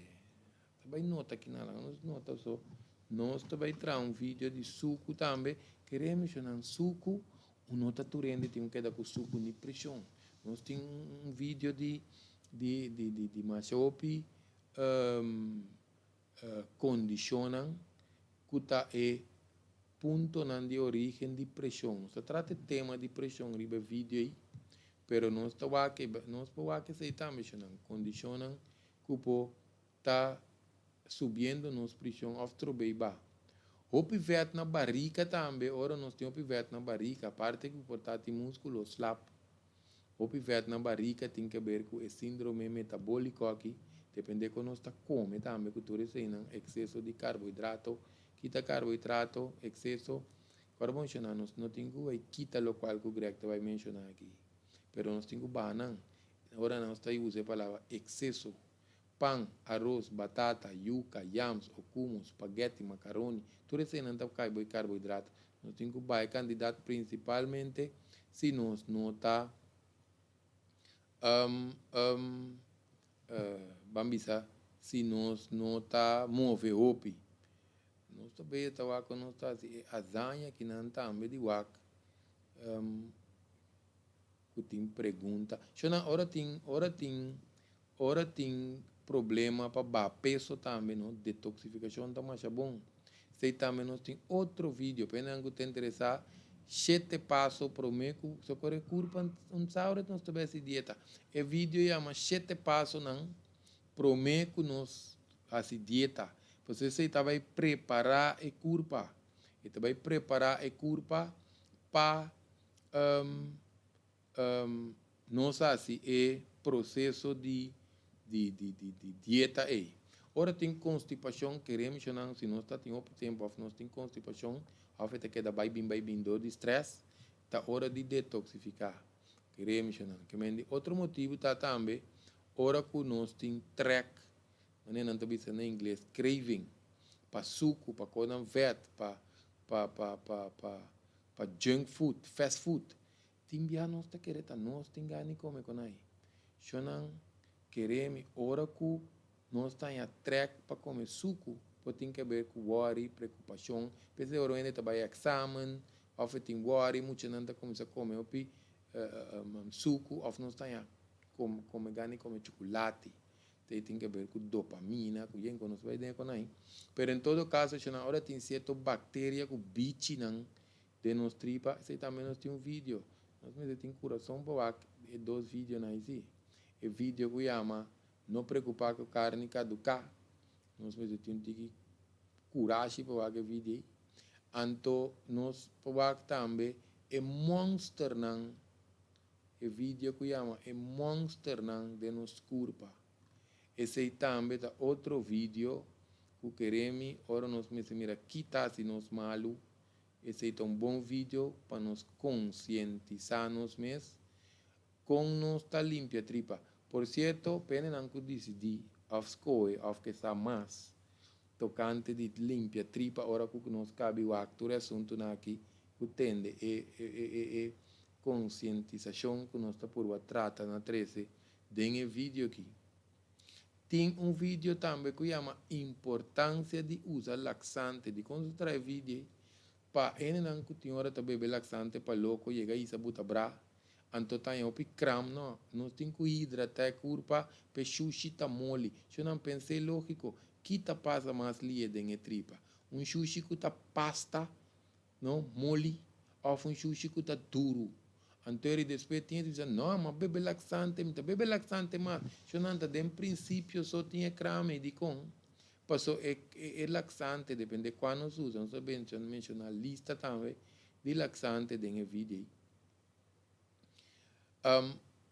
Ta bai nota kina laga nos nota so nos ta bai traha un video di suku tambe kere menshona suku un no ta tur hende tin ku keda ku suku ni preshon nos tin un video di di di di di masha hopi kondishonnan ku ta e puntonan di origen di preshon nos ta trata e tema di preshon riba e video ei pero nos ta wak nos por wak esei tambe shonnan kondishonnan ku por ta subiendo nos prishon òf trobei ba. Hopi vèt na barika tambe, ora nos tin hopi vèt na barika, aparte ku por ta tin múskulo slap, hopi vèt na barika tin ke ber ku e síndrome metabóliko aki, depende kon nos ta kome tambe ku tur eseinan, ekseso di karbohidrato, kita karbohidrato, ekseso, ora bo menshoná nos no tin ku bai kita lokual ku Greg ta bai menshoná aki, pero nos tin ku baha nan, ora nos ta usa e palabra ekseso. Pan, aros, batata, yuka, yams, okumo, spaghetti, makaroni, tur eseinan ta kai bo e karbohidrato. Nos tin ku bai kantidat prinsipalmente si nos no ta ban bisa si nos no ta move hopi. Nos ta bia ta wak ku nos ta hasi e azaña kinan tambe di wak ku tin pregunta. Shona ora tin ora tin Ora tin problema pa baha peso tambe no detoxificacion ta masha bon. Esey tambe nos tin otro video pa esnan cu ta interesa shete paso prome cu socorre curpa un saure nos ta bay haci dieta. E video yama shete pasonan prome cu nos haci dieta. Pasobra esey ta bay prepara e curpa. E ta bay prepara e curpa pa Nos hasi e proseso di di dieta ei. Ora tin konstipashon, kere mishonan si nos ta tin hopi tempu òf nos tin konstipashon òf e ta keda bai bin bai bin dor di strès, ta ora di detoksifiká. Kere mishonan. Ke men di otro motibu ta tambe ora ku nos tin trèk, manera nan ta bisa na ingles craving, pa suku, pa kosnan vèt, pa pa pa pa pa junk food, fast food. Tin bia nos ta kere ta nos tin gana di kome kon ai. Shonnan kere mi ora ku nos ta haña trèk pa kome suku por tin ke ber ku wòri, prekupashon. P'esei ora un hende ta bai èksamen òf e tin wòri muchanan ta kuminsá kome hopi suku òf nos ta haña kome gana di kome chukulati. Esei tin ke ber ku dopamina ku yen ku nos bai den kon ai. Pero en todo kaso shonnan ora tin sierto bakteria ku bichinan Den nos tripa, esei tambe nos tin un video. Nos mester tin kurason pa wak e dos videonan ei si. E video ku yama No Preokupa ku Karni Kaduká, nos mester tin un tiki kurashi pa wak e video ei. Anto nos por wak tambe e monsternan, e video ku yama E Monsternan den Nos Kurpa. Esei tambe ta otro video ku keremi ora nos mester mira ki ta hasi nos malu. Esei ta un bon video pa nos konsientisá nos mes kon nos ta limpia tripa. Por sierto, pendenan ku disidí òf skohe òf ke sa mas tokante di limpia tripa ora ku nos kabi wak tur e asuntunan aki ku tende e e konsientisashon ku nos ta purba trata na trese den e video aki. Tin un video tambe ku yama Importansia di usa laksante. Dikon su trae video ei? Pa hendenan ku tin ora ta bebe laksante pa loko yega hisa buta bra, anto ta haña hopi kram no. Nos tin ku hidrata e kurpa pa e shushi ta moli. Sho nan pens'é lógiko, ki ta pasa mas lie den e tripa? Un shushi ku ta pasta, no, moli, òf un shushi ku ta duru. Anto eri despues tin e ta bisa, no, mi a bebe laksante, mi ta bebe laksante mas. Shonnan ta den prinsipio so tin e krama ei. Dikon? Paso e e laksante, depende kua nos usa, nos a menshoná lista tambe di laksante den e video ei.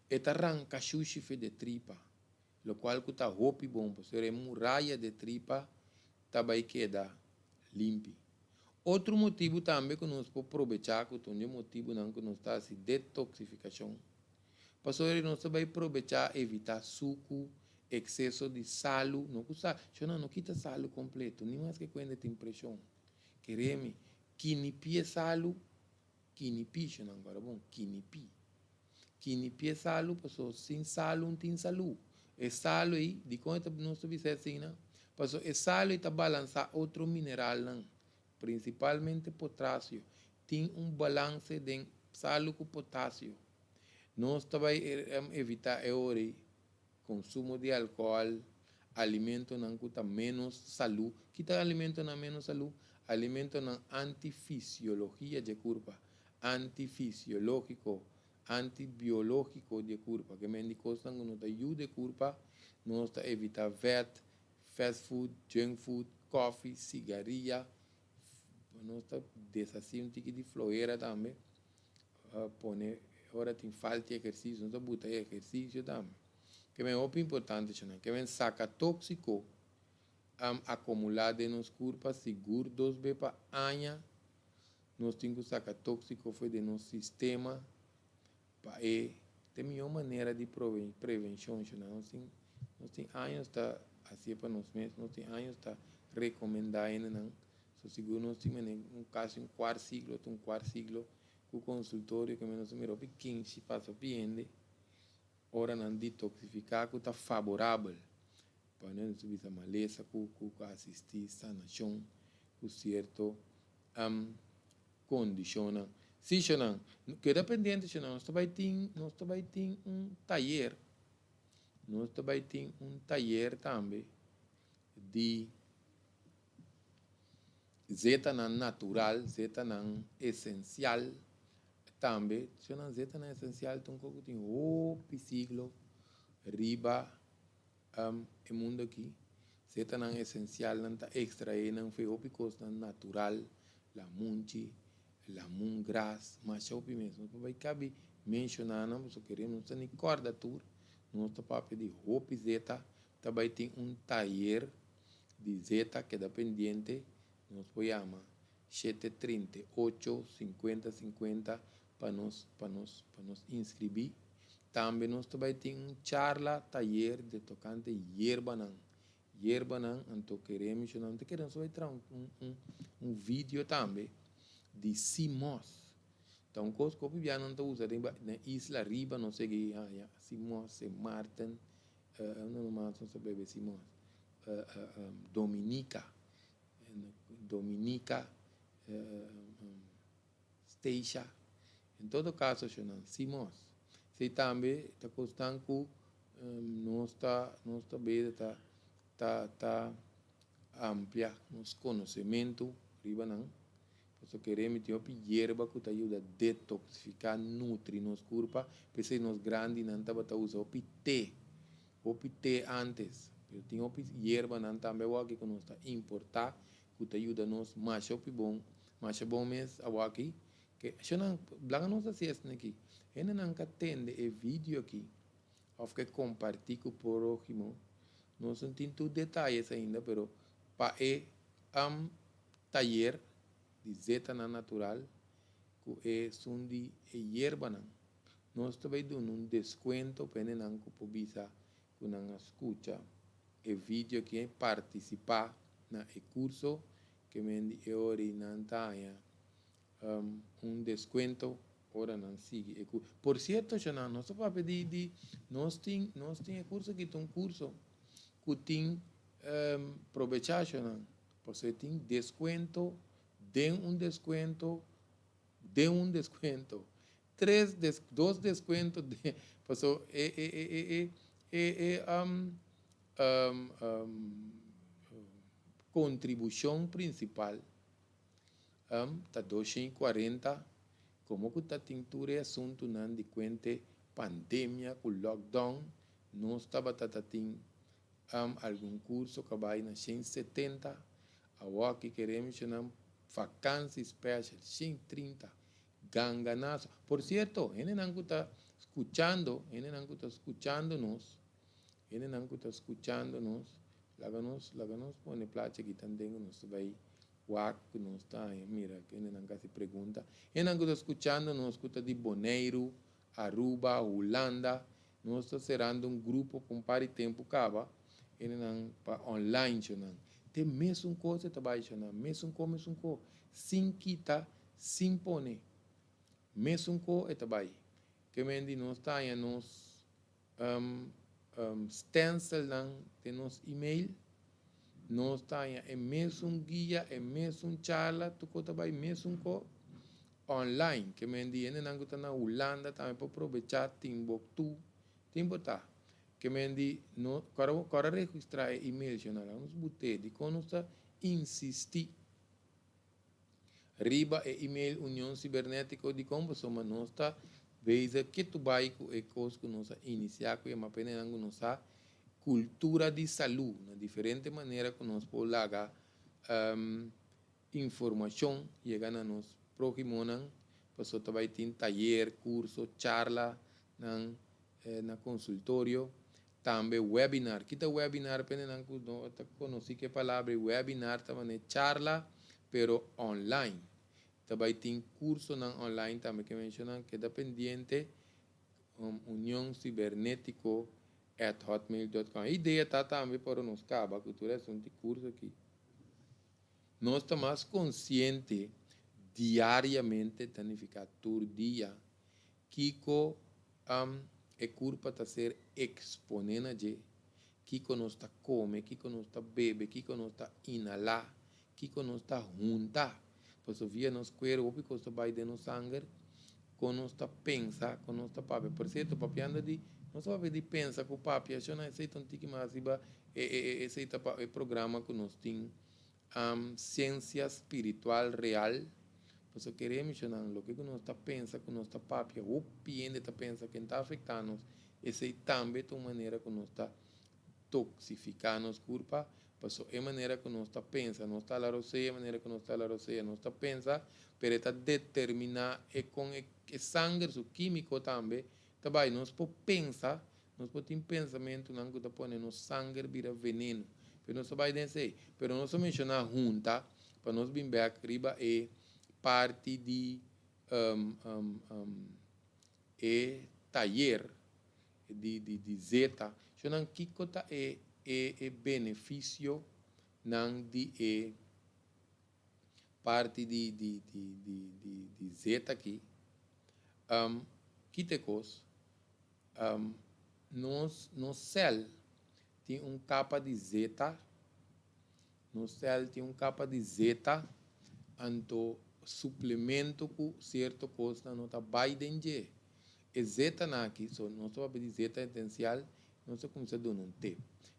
E ta ranka shushi fe de tripa, lokual ku ta hopi bon pasobra e muraya de tripa ta bai keda limpi. Otro motibu tambe ku nos por probechá ku ta un di e motibunan ku nos ta hasi detoksifikashon, pasobra nos ta bai probechá evitá suku, ekseso di salu, no ku sa, shona no kita salu kompleto, ni maske ku hende tin preshon. Kere mi, kinipí e salu. Kinipí, shonnan guarda bon, kinipí. Kinipí e salu paso sin salu un tin salú. E salu ei, dikon e ta nos ta bisa asina? Paso e salu ei ta balansá otro mineralnan, prinsipalmente potasio. Tin un balanse den salu ku potasio. Nos ta bai evitá e ora ei konsumo di alkohòl, alimentonan ku ta ménos salú. Ki ta alimentonan ménos salú? Alimentonan antifisiologia dje kurpa, antifisiológiko, antibiológiko di e kurpa. Ke men di kosnan ku no ta yuda e kurpa, nos ta evitá vèt, fast food, junk food, kòfi, sigaria. Nos ta deshasí un tiki di flohera tambe. Pone ora tin falta di ehersisio, nos ta buta e ehersisio tambe. Ke men hopi importante esnan. Ke men saka toksiko akomulá den nos kurpa sigur dos be pa aña nos tin ku saka toksiko for den nos sistema pa e ta e mihó manera di prevenshon esnan. Nos tin nos tin años ta hasié pa nos mes, nos tin años ta rekomendá hendenan. So sigur nos tin mene un kasi un kuart siglo ta un kuart siglo ku konsultorio ke nos a mira hopi kinshi pasa hopi hende ora nan detoksifiká ku ta faborabel pa nos ta bisa malesa ku ku asisti sanashon ku sierto kondishonnan. Si shonnan keda pendiente shonnan nos ta bai tin nos ta bai tin un tayer nos ta bai tin un tayer tambe di Zetanan natural, zetanan esensial tambe. Shonnan zetanan esensial ta un kos ku tin hopi siglo riba e mundu aki. Zetanan esensialnan ta ekstraé nan for e hopi kosnan natural, lamunchi, lamun gras, masha hopi mes. Nos por bai kabi menshoná nan pasobra kere nos ta ni kòrda tur. Nos ta papia di hopi zeta. Ta bai tin un tayer di zeta keda pendiente nos por yama shete 38 50 50 pa nos pa nos pa nos inscribi. Tambe nos ta bai tin un charla tayer de tocante yerbanan yerbanan anto kere mishona nan ta kere nos ta bai traha un un un video tambe di sea moss ta un kos ku hopi bia nan ta usa riba na isla riba nos sigui haña sea moss Saint Martin. Unda no mas nos ta bebe Simon? Dominica, Dominica, Statia. En todo caso shownan Simos. Esey tambe ta cosnan cu nos ta nos ta bebe ta ta ta amplia nos conocemento riba nan. Pasobra kere mi tin hopi yerba cu ta yuda detoxifica, nutri nos curpa. P'esey nos grandinan tabata usa hopi te, hopi te antes. Pero tin hopi yerbanan tambe awaki cu nos ta importa cu ta yuda nos masha hopi bon, masha bon mes awaki. Ke ashonan, blanga nos haci esnan aki. Hendenan ka tende e video aki of ke comparti cu prohimo. Nos no tin tur detayes ainda pero pa e tayer di zetanan natural ku e sun di e yerbanan. Nos ta bai duna un deskuento pa hendenan ku por bisa ku nan a skucha e video aki i partisipá na e kurso ke men di e ora ei nan ta haña un deskuento ora nan sigui e kurso. Por sierto shonnan nos ta papia di di nos tin nos tin e kurso aki ta un kurso ku tin probechá shonnan. Pasobra e tin descuento den un descuento den un descuento. Tres des dos descuento den pasobra e e e e e e um um um. Kontribushon prinsipal ta 240, komo ku ta tin tur e asuntunan di kuente pandemia ku lockdown, nos tabata ta tin algun kurso ku a bai na 170, awor ki kere menshoná vakansi special 130, ganganazo. Por sierto, hendenan ku ta skuchando, hendenan ku ta skuchando nos, hendenan ku ta skuchando nos, laga nos, laga nos pone plachi aki tanten ku nos ta bai wak ku nos ta haña mira hendenan ka hasi pregunta. Hendenan ku ta skuchando nos ku ta di Boneiru, Aruba, Hulanda, nos ta serando un grupo pa un par di tempu kaba, hendenan pa online shonan. Te mesun kos e ta bai shonan, mesun ko, mesun ko, sin kita, sin pone. Mesun ko e ta bai. Ke men di nos ta haña nos Stenselnan den nos email, nos ta haña e mesun guia, e mesun charla, tur ko ta bai mesun ko online. Ke men di hendenan ku ta na Hulanda tambe por probechá Timbuktu, tin por ta. Ke men di no kòrda kòrda registrá e email shonal, nos but'é dikon nos ta insistí riba e email Union Cibernetico dikon pasobra nos ta bezig ketu bai ku e kos ku nos a inisiá ku yama penenan ku nos sa kultura di salú na diferente manera ku nos por laga informashon yega na nos próhimonan pasobra ta bai tin tayer, kurso, charla nan na konsultorio tambe webinar. Kita webinar pende nan ku no ta konosí ku e palabra ei webinar ta manera charla pero online. Ta bai tin kursonan online tambe ke menshoná keda pendiente Union Cibernetico at hotmail dot com. E idea ta tambe pa ora nos kaba ku tur e asuntu di kurso aki nos ta mas konsiente diariamente ta nifiká tur dia Kiko e kurpa ta ser eksponé na dje? Kiko nos ta kome, kiko nos ta bebe, kiko nos ta inhalá, kiko nos ta hunta? Pasobra via nos kueru hopi kos ta bai den nos sanger, kon nos ta pensa, kon nos ta papia. Por sierto, papiando di, nos ta papia di pensa ku papia, shona esei ta un tiki mas riba e esei ta pa e programa ku nos tin. Siensia spiritual real, pasobra kere mishonan loke ku nos ta pensa ku nos ta papia, hopi hende ta pensa ken ta afektá nos, esei tambe ta un manera ku nos ta toksifiká nos kurpa, pasobra e manera ku nos ta pensa, nos ta hala rosea, e manera ku nos ta hala rosea, nos ta pensa, pero e ta determiná e kon e sanger su kímiko tambe ta bai. Nos por pensa Nos por tin pensamentunan ku ta pone nos sanger bira veneno, pero nos ta bai den esei. Pero nos a menshoná hunta pa nos bin bèk riba e parti di e tayer di zeta. Shownan kiko ta e e benefisionan di e parti di zeta aki? Kita e kos? Nos nos sèl tin un kapa di zeta, nos sèl tin un kapa di zeta, anto suplemento ku sierto kosnan no ta bai den dje. E zetanan aki, so nos ta papia di zeta esensial, nos ta kuminsá duna un tip.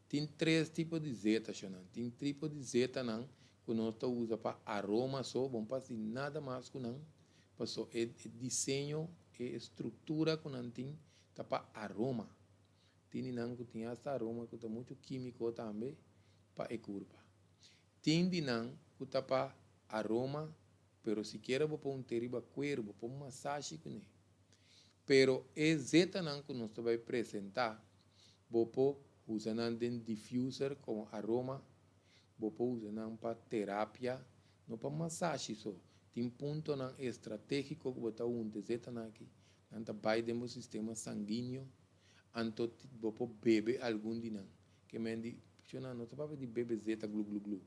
Tin tres tipo di zeta shonnan, tin tipo di zetanan ku nos ta usa pa aroma so, bo no por hasi nada mas ku nan. Paso e diseño, e struktura ku nan tin ta pa aroma. Tin di nan ku tin asta aroma ku ta muchu kímiko tambe pa e kurpa. Tin di nan ku ta pa aroma, pero sikiera bo por un te riba kueru, bo por masashi kuné. Pero e zetanan ku nos ta bai presentá, bo por usa nan den diffuser komo aroma, bo por usa nan pa terapia, No pa masashi so. Tin puntonan estratégiko ku bo ta hunta e zetanan aki, nan ta bai den bo sistema sanguíneo, anto bo por bebe algun di nan. Ke men di, Shona, no ta papia di bebe zeta glu glu glu.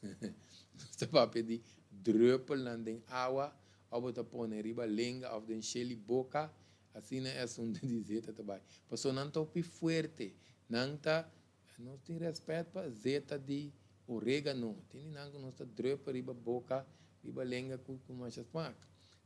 Nos ta papia di drùpelnan den awa òf bo ta pone riba lenga òf den shel i boka, asina e asuntu di zeta ta bai. Pasobra nan ta hopi fuerte, nan ta Nos tin rèspèt pa zeta di orégano. Tin di nan ku nos ta drùp riba boka, riba lenga ku masha smak.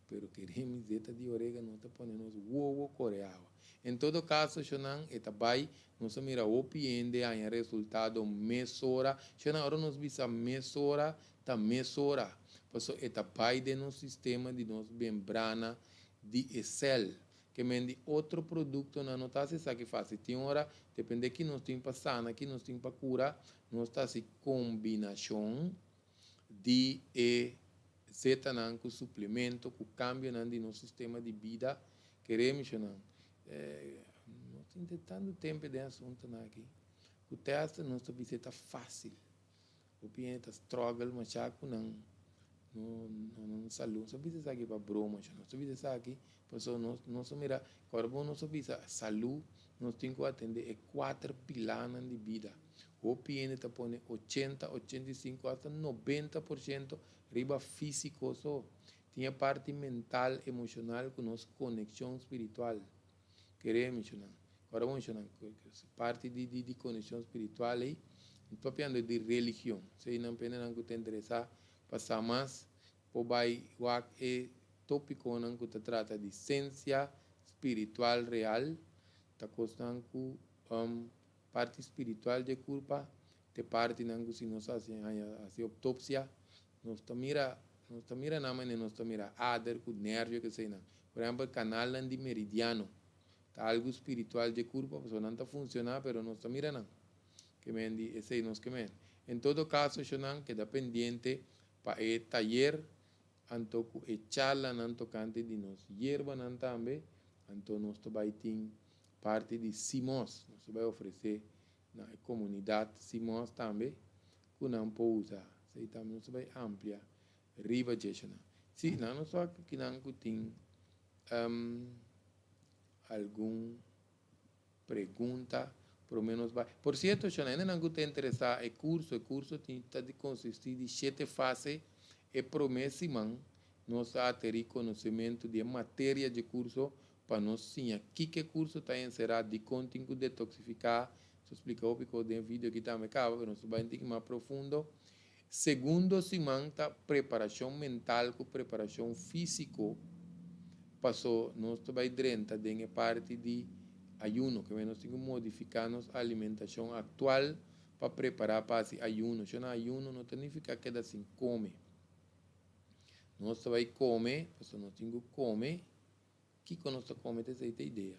Pero kere mi zeta di oregano ta pone nos wowo kore awa. En todo kaso, shonnan, e ta bai, nos a mira hopi hende haña resultado mesora. Shonnan, ora nos bisa mesora, ta mesora. Paso e ta bai den nos sistema di nos membrana di e sèl. Ke men di otro produktonan no ta hasi esaki fásil. Tin ora, depende ki nos tin pa sana, ki nos tin pa kura, nos ta hasi kombinashon di e zetanan ku suplemento, ku kambionan di nos sistema di bida. Kere mishonan, nos tin te tantu tempu den asuntunan aki, ku te asta nos ta bisa e ta fásil. Hopi hende ta struggle masha ku nan no nan salú. Nos a bisa esaki pa broma masha. Nos ta bisa esaki pasobra nos nos a mira ora bo nos a bisa salú nos tin ku atendé e kuater pilanan di bida. Hopi hende ta pone ochenta, 85 asta 90% riba físiko so. Tin e parti mental, emoshonal ku nos konekshon spiritual. Kere menshoná. Ora bo menshoná parti di di konekshon spiritual ei, no ta papiando di religion. Esei nan pendenan ku ta interesá pa sa mas por bai wak e tópikonan ku ta trata di sensia spiritual real, ta kosnan ku parti spiritual dje kurpa, te partinan ku si nos hasi haña hasi optopsia, nos ta mira nos ta mira nan manera nos ta mira ader ku nervio ku eseinan. Por ehèmpel kanalnan di meridiano ta algu spiritual dje kurpa pasobra nan ta funshoná pero nos ta mira nan. Ke men di esei nos ke men. En todo kaso shonnan keda pendiente pa e tayer anto ku e charlanan tokante di nos yerbanan tambe anto nos ta bai tin parti di Simos nos ta bai ofresé na e komunidat Simos tambe ku nan por usa. Esei tambe nos ta bai amplia riba dje shonnan. Si nan nos wak kinan ku tin algun pregunta prome nos bai. Por cierto shona hendenan cu ta interesa e curso, e curso tin ta di consisti di shete fase, e prome siman nos a ateri conocemento di e materia dje curso pa nos siña kico e curso ta encera, dicon tin cu detoxifica, nos a splica hopi cos den e video aki tambe caba pero nos ta bai un tiki mas profundo. Segundo siman ta preparacion mental cu preparacion fisico paso nos ta bay drenta den e parti di ayuno ke nos tin cu modifica nos alimentacion actual pa prepara pa haci ayuno. Shona ayuno no ta nifica keda sin come. Nos ta bay come paso nos tin cu come. Kiko nos ta kome ta esei ta idea.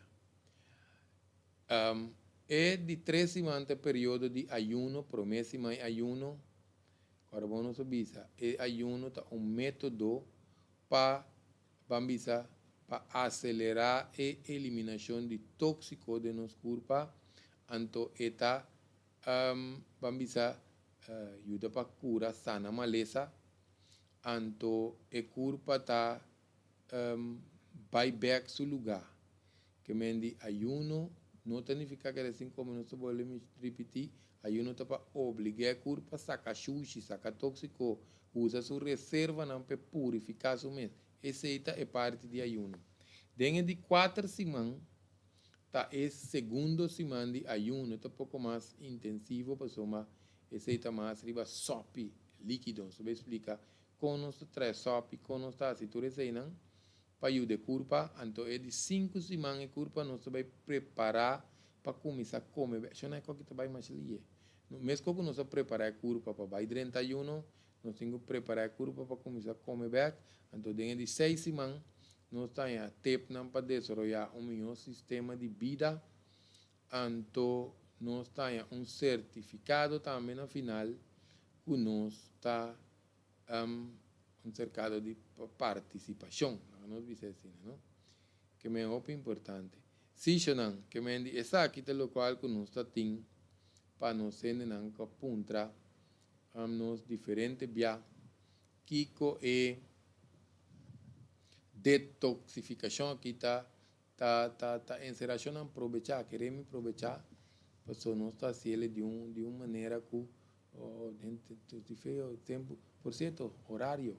E di tres siman ta e periodo di ayuno, promé siman e ayuno. Ora bo nos a bisa, e ayuno ta un método pa, ban bisa, pa aselerá e eliminashon di tóksiko den nos kurpa, anto e ta, ban bisa, yuda pa kura, sana malesa, anto e kurpa ta Bai bek su lugá. Ke men di ayuno no ta nifiká keda sin kome, nos ta bolbe ripití, ayuno ta pa obligá e kurpa saka shushi, saka tóksiko, usa su reservanan pa e purifiká su mes. Esei ta e parti di ayuno. Den e di kuater siman ta e segundo siman di ayuno, ta poko mas intensivo pasobra esei ta mas riba sòpi líkido. Nos ta bai splika Kon nos ta trae sòpi, kon nos ta hasi tur eseinan pa yuda e kurpa. Anto e di sinku siman e kurpa nos ta bai prepará pa kuminsá kome bèk. Shona e koki ta bai masha lihe. Meskos ku nos a prepará e kurpa pa bai drenta ayuno, nos tin ku prepará e kurpa pa kuminsá kome bèk. Anto den e di seis siman nos ta haña tepnan pa desaroyá un mihó sistema di bida. Anto nos ta haña un sertifikado tambe na final ku nos ta un serkado di partisipashon, laga nos bisa asina, no? Ke men hopi importante. Sishonan, ke men di esaki ta lokual ku nos ta tin pa nos hendenan ku a puntra nos diferente bia kiko e detoksifikashon aki ta Ta ta ta enserá shonnan probechá, kere mi probechá, paso nos ta hasiel di un di un manera ku den feo tempu. Por sierto, horario,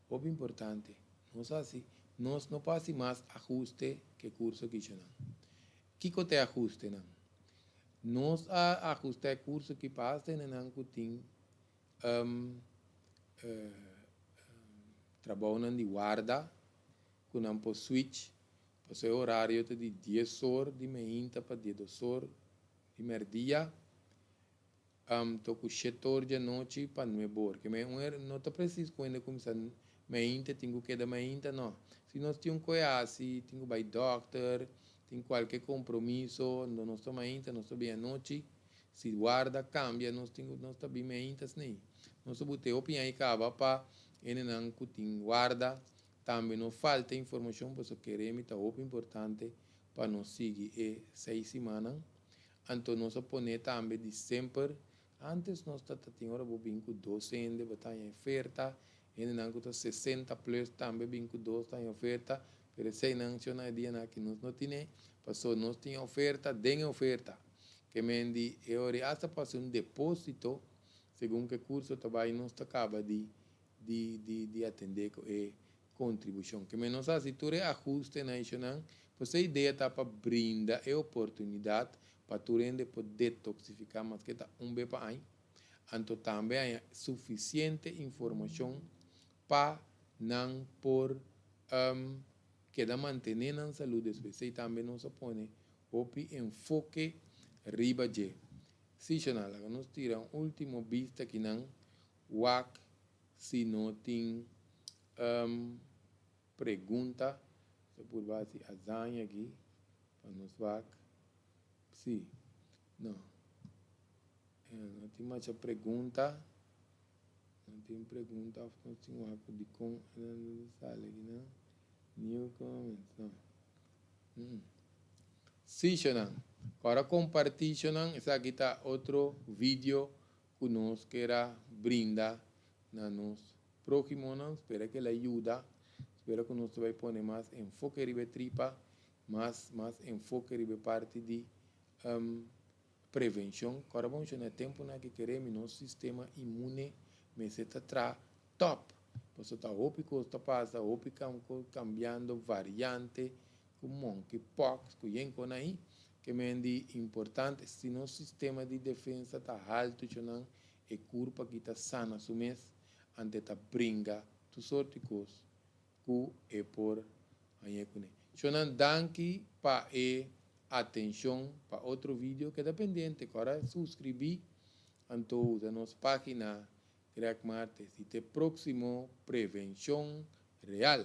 hopi importante. Nos hasi, nos no por hasi mas ahuste ke kurso aki shonnan. Kiko ta e ahustenan? Nos a ahustá e kurso aki pa hasta hendenan ku tin trabounan di warda. ku nan por switch, pasobra e orario ta di dies or di meinta pa diesdos or di merdia, to ku shete or di anochi pa nuebe or. Ke men un er no ta presis ku hende kuminsá meinta tin ku keda meinta, no. Si nos tin un koe hasi, tin ku bai dòkter, tin kualke kompromiso, nos ta meinta, nos ta bin anochi. Si warda kambia nos tin ku nos ta bin meinta asina. Nos ta bute hopi aña kaba pa hendenan ku tin warda tambe no falta informashon pasobra keremi ta hopi importante pa nos sigui e seis simannan. Anto nos a pone tambe di semper antes nos ta ta tin ora bo bin ku dos hende bo ta haña oferta, hendenan ku ta sesenta plus tambe bin ku dos ta haña oferta, pero eseinan shona e dianan aki nos no tine pasobra nos tin oferta den e oferta. Ke men di e ora i asta pa hasi un deposito segun ku e kurso ta bai nos ta kaba di di di di atendé ku e kontribushon. Ke men nos hasi tur e ahustenan i shonnan, pues e idea ta pa brinda e oportunidat pa tur hende por detoksifiká maske ta un be pa aña, anto tambe haña sufisiente informashon pa nan por keda mantené nan salú despues. Esei tambe nos a pone hopi enfoke riba dje. Sí, shonnan, laga nos tira un último bista kinan wak si no tin pregunta. Nos a purba hasi azaña aki pa nos wak. Sí, no. No tin masha pregunta. No tin pregunta of nos tin wak dikon e nan ta sali aki nan. New comments, no. Sí, shonnan. Ora kompartí, shonnan, esaki ta otro video ku nos ker a brinda na nos próhimonan. Spera ku el a yuda. Spera ku nos ta bai pone mas enfoke riba e tripa, mas mas enfoke riba e parti di prevenshon. Kòrda bon shon, na e tempunan aki keremi nos sistema inmune mester ta traha tòp. Pasobra ta hopi kos ta pasa, hopi kos kambiando, variante. Ku monkeypox, ku yen kon ahi, ke men di importante, si nos sistema di defensa ta haltu chonan, e kurpa aki ta sana su mes, ante ta bringa tur sorti kos ku e por hañ'é kuné. Chonan danki pa e atenshon, pa otro video keda pendiente, kòrda suskribí anto usa nos página Greg Martes i te próksimo Prevenshon Real.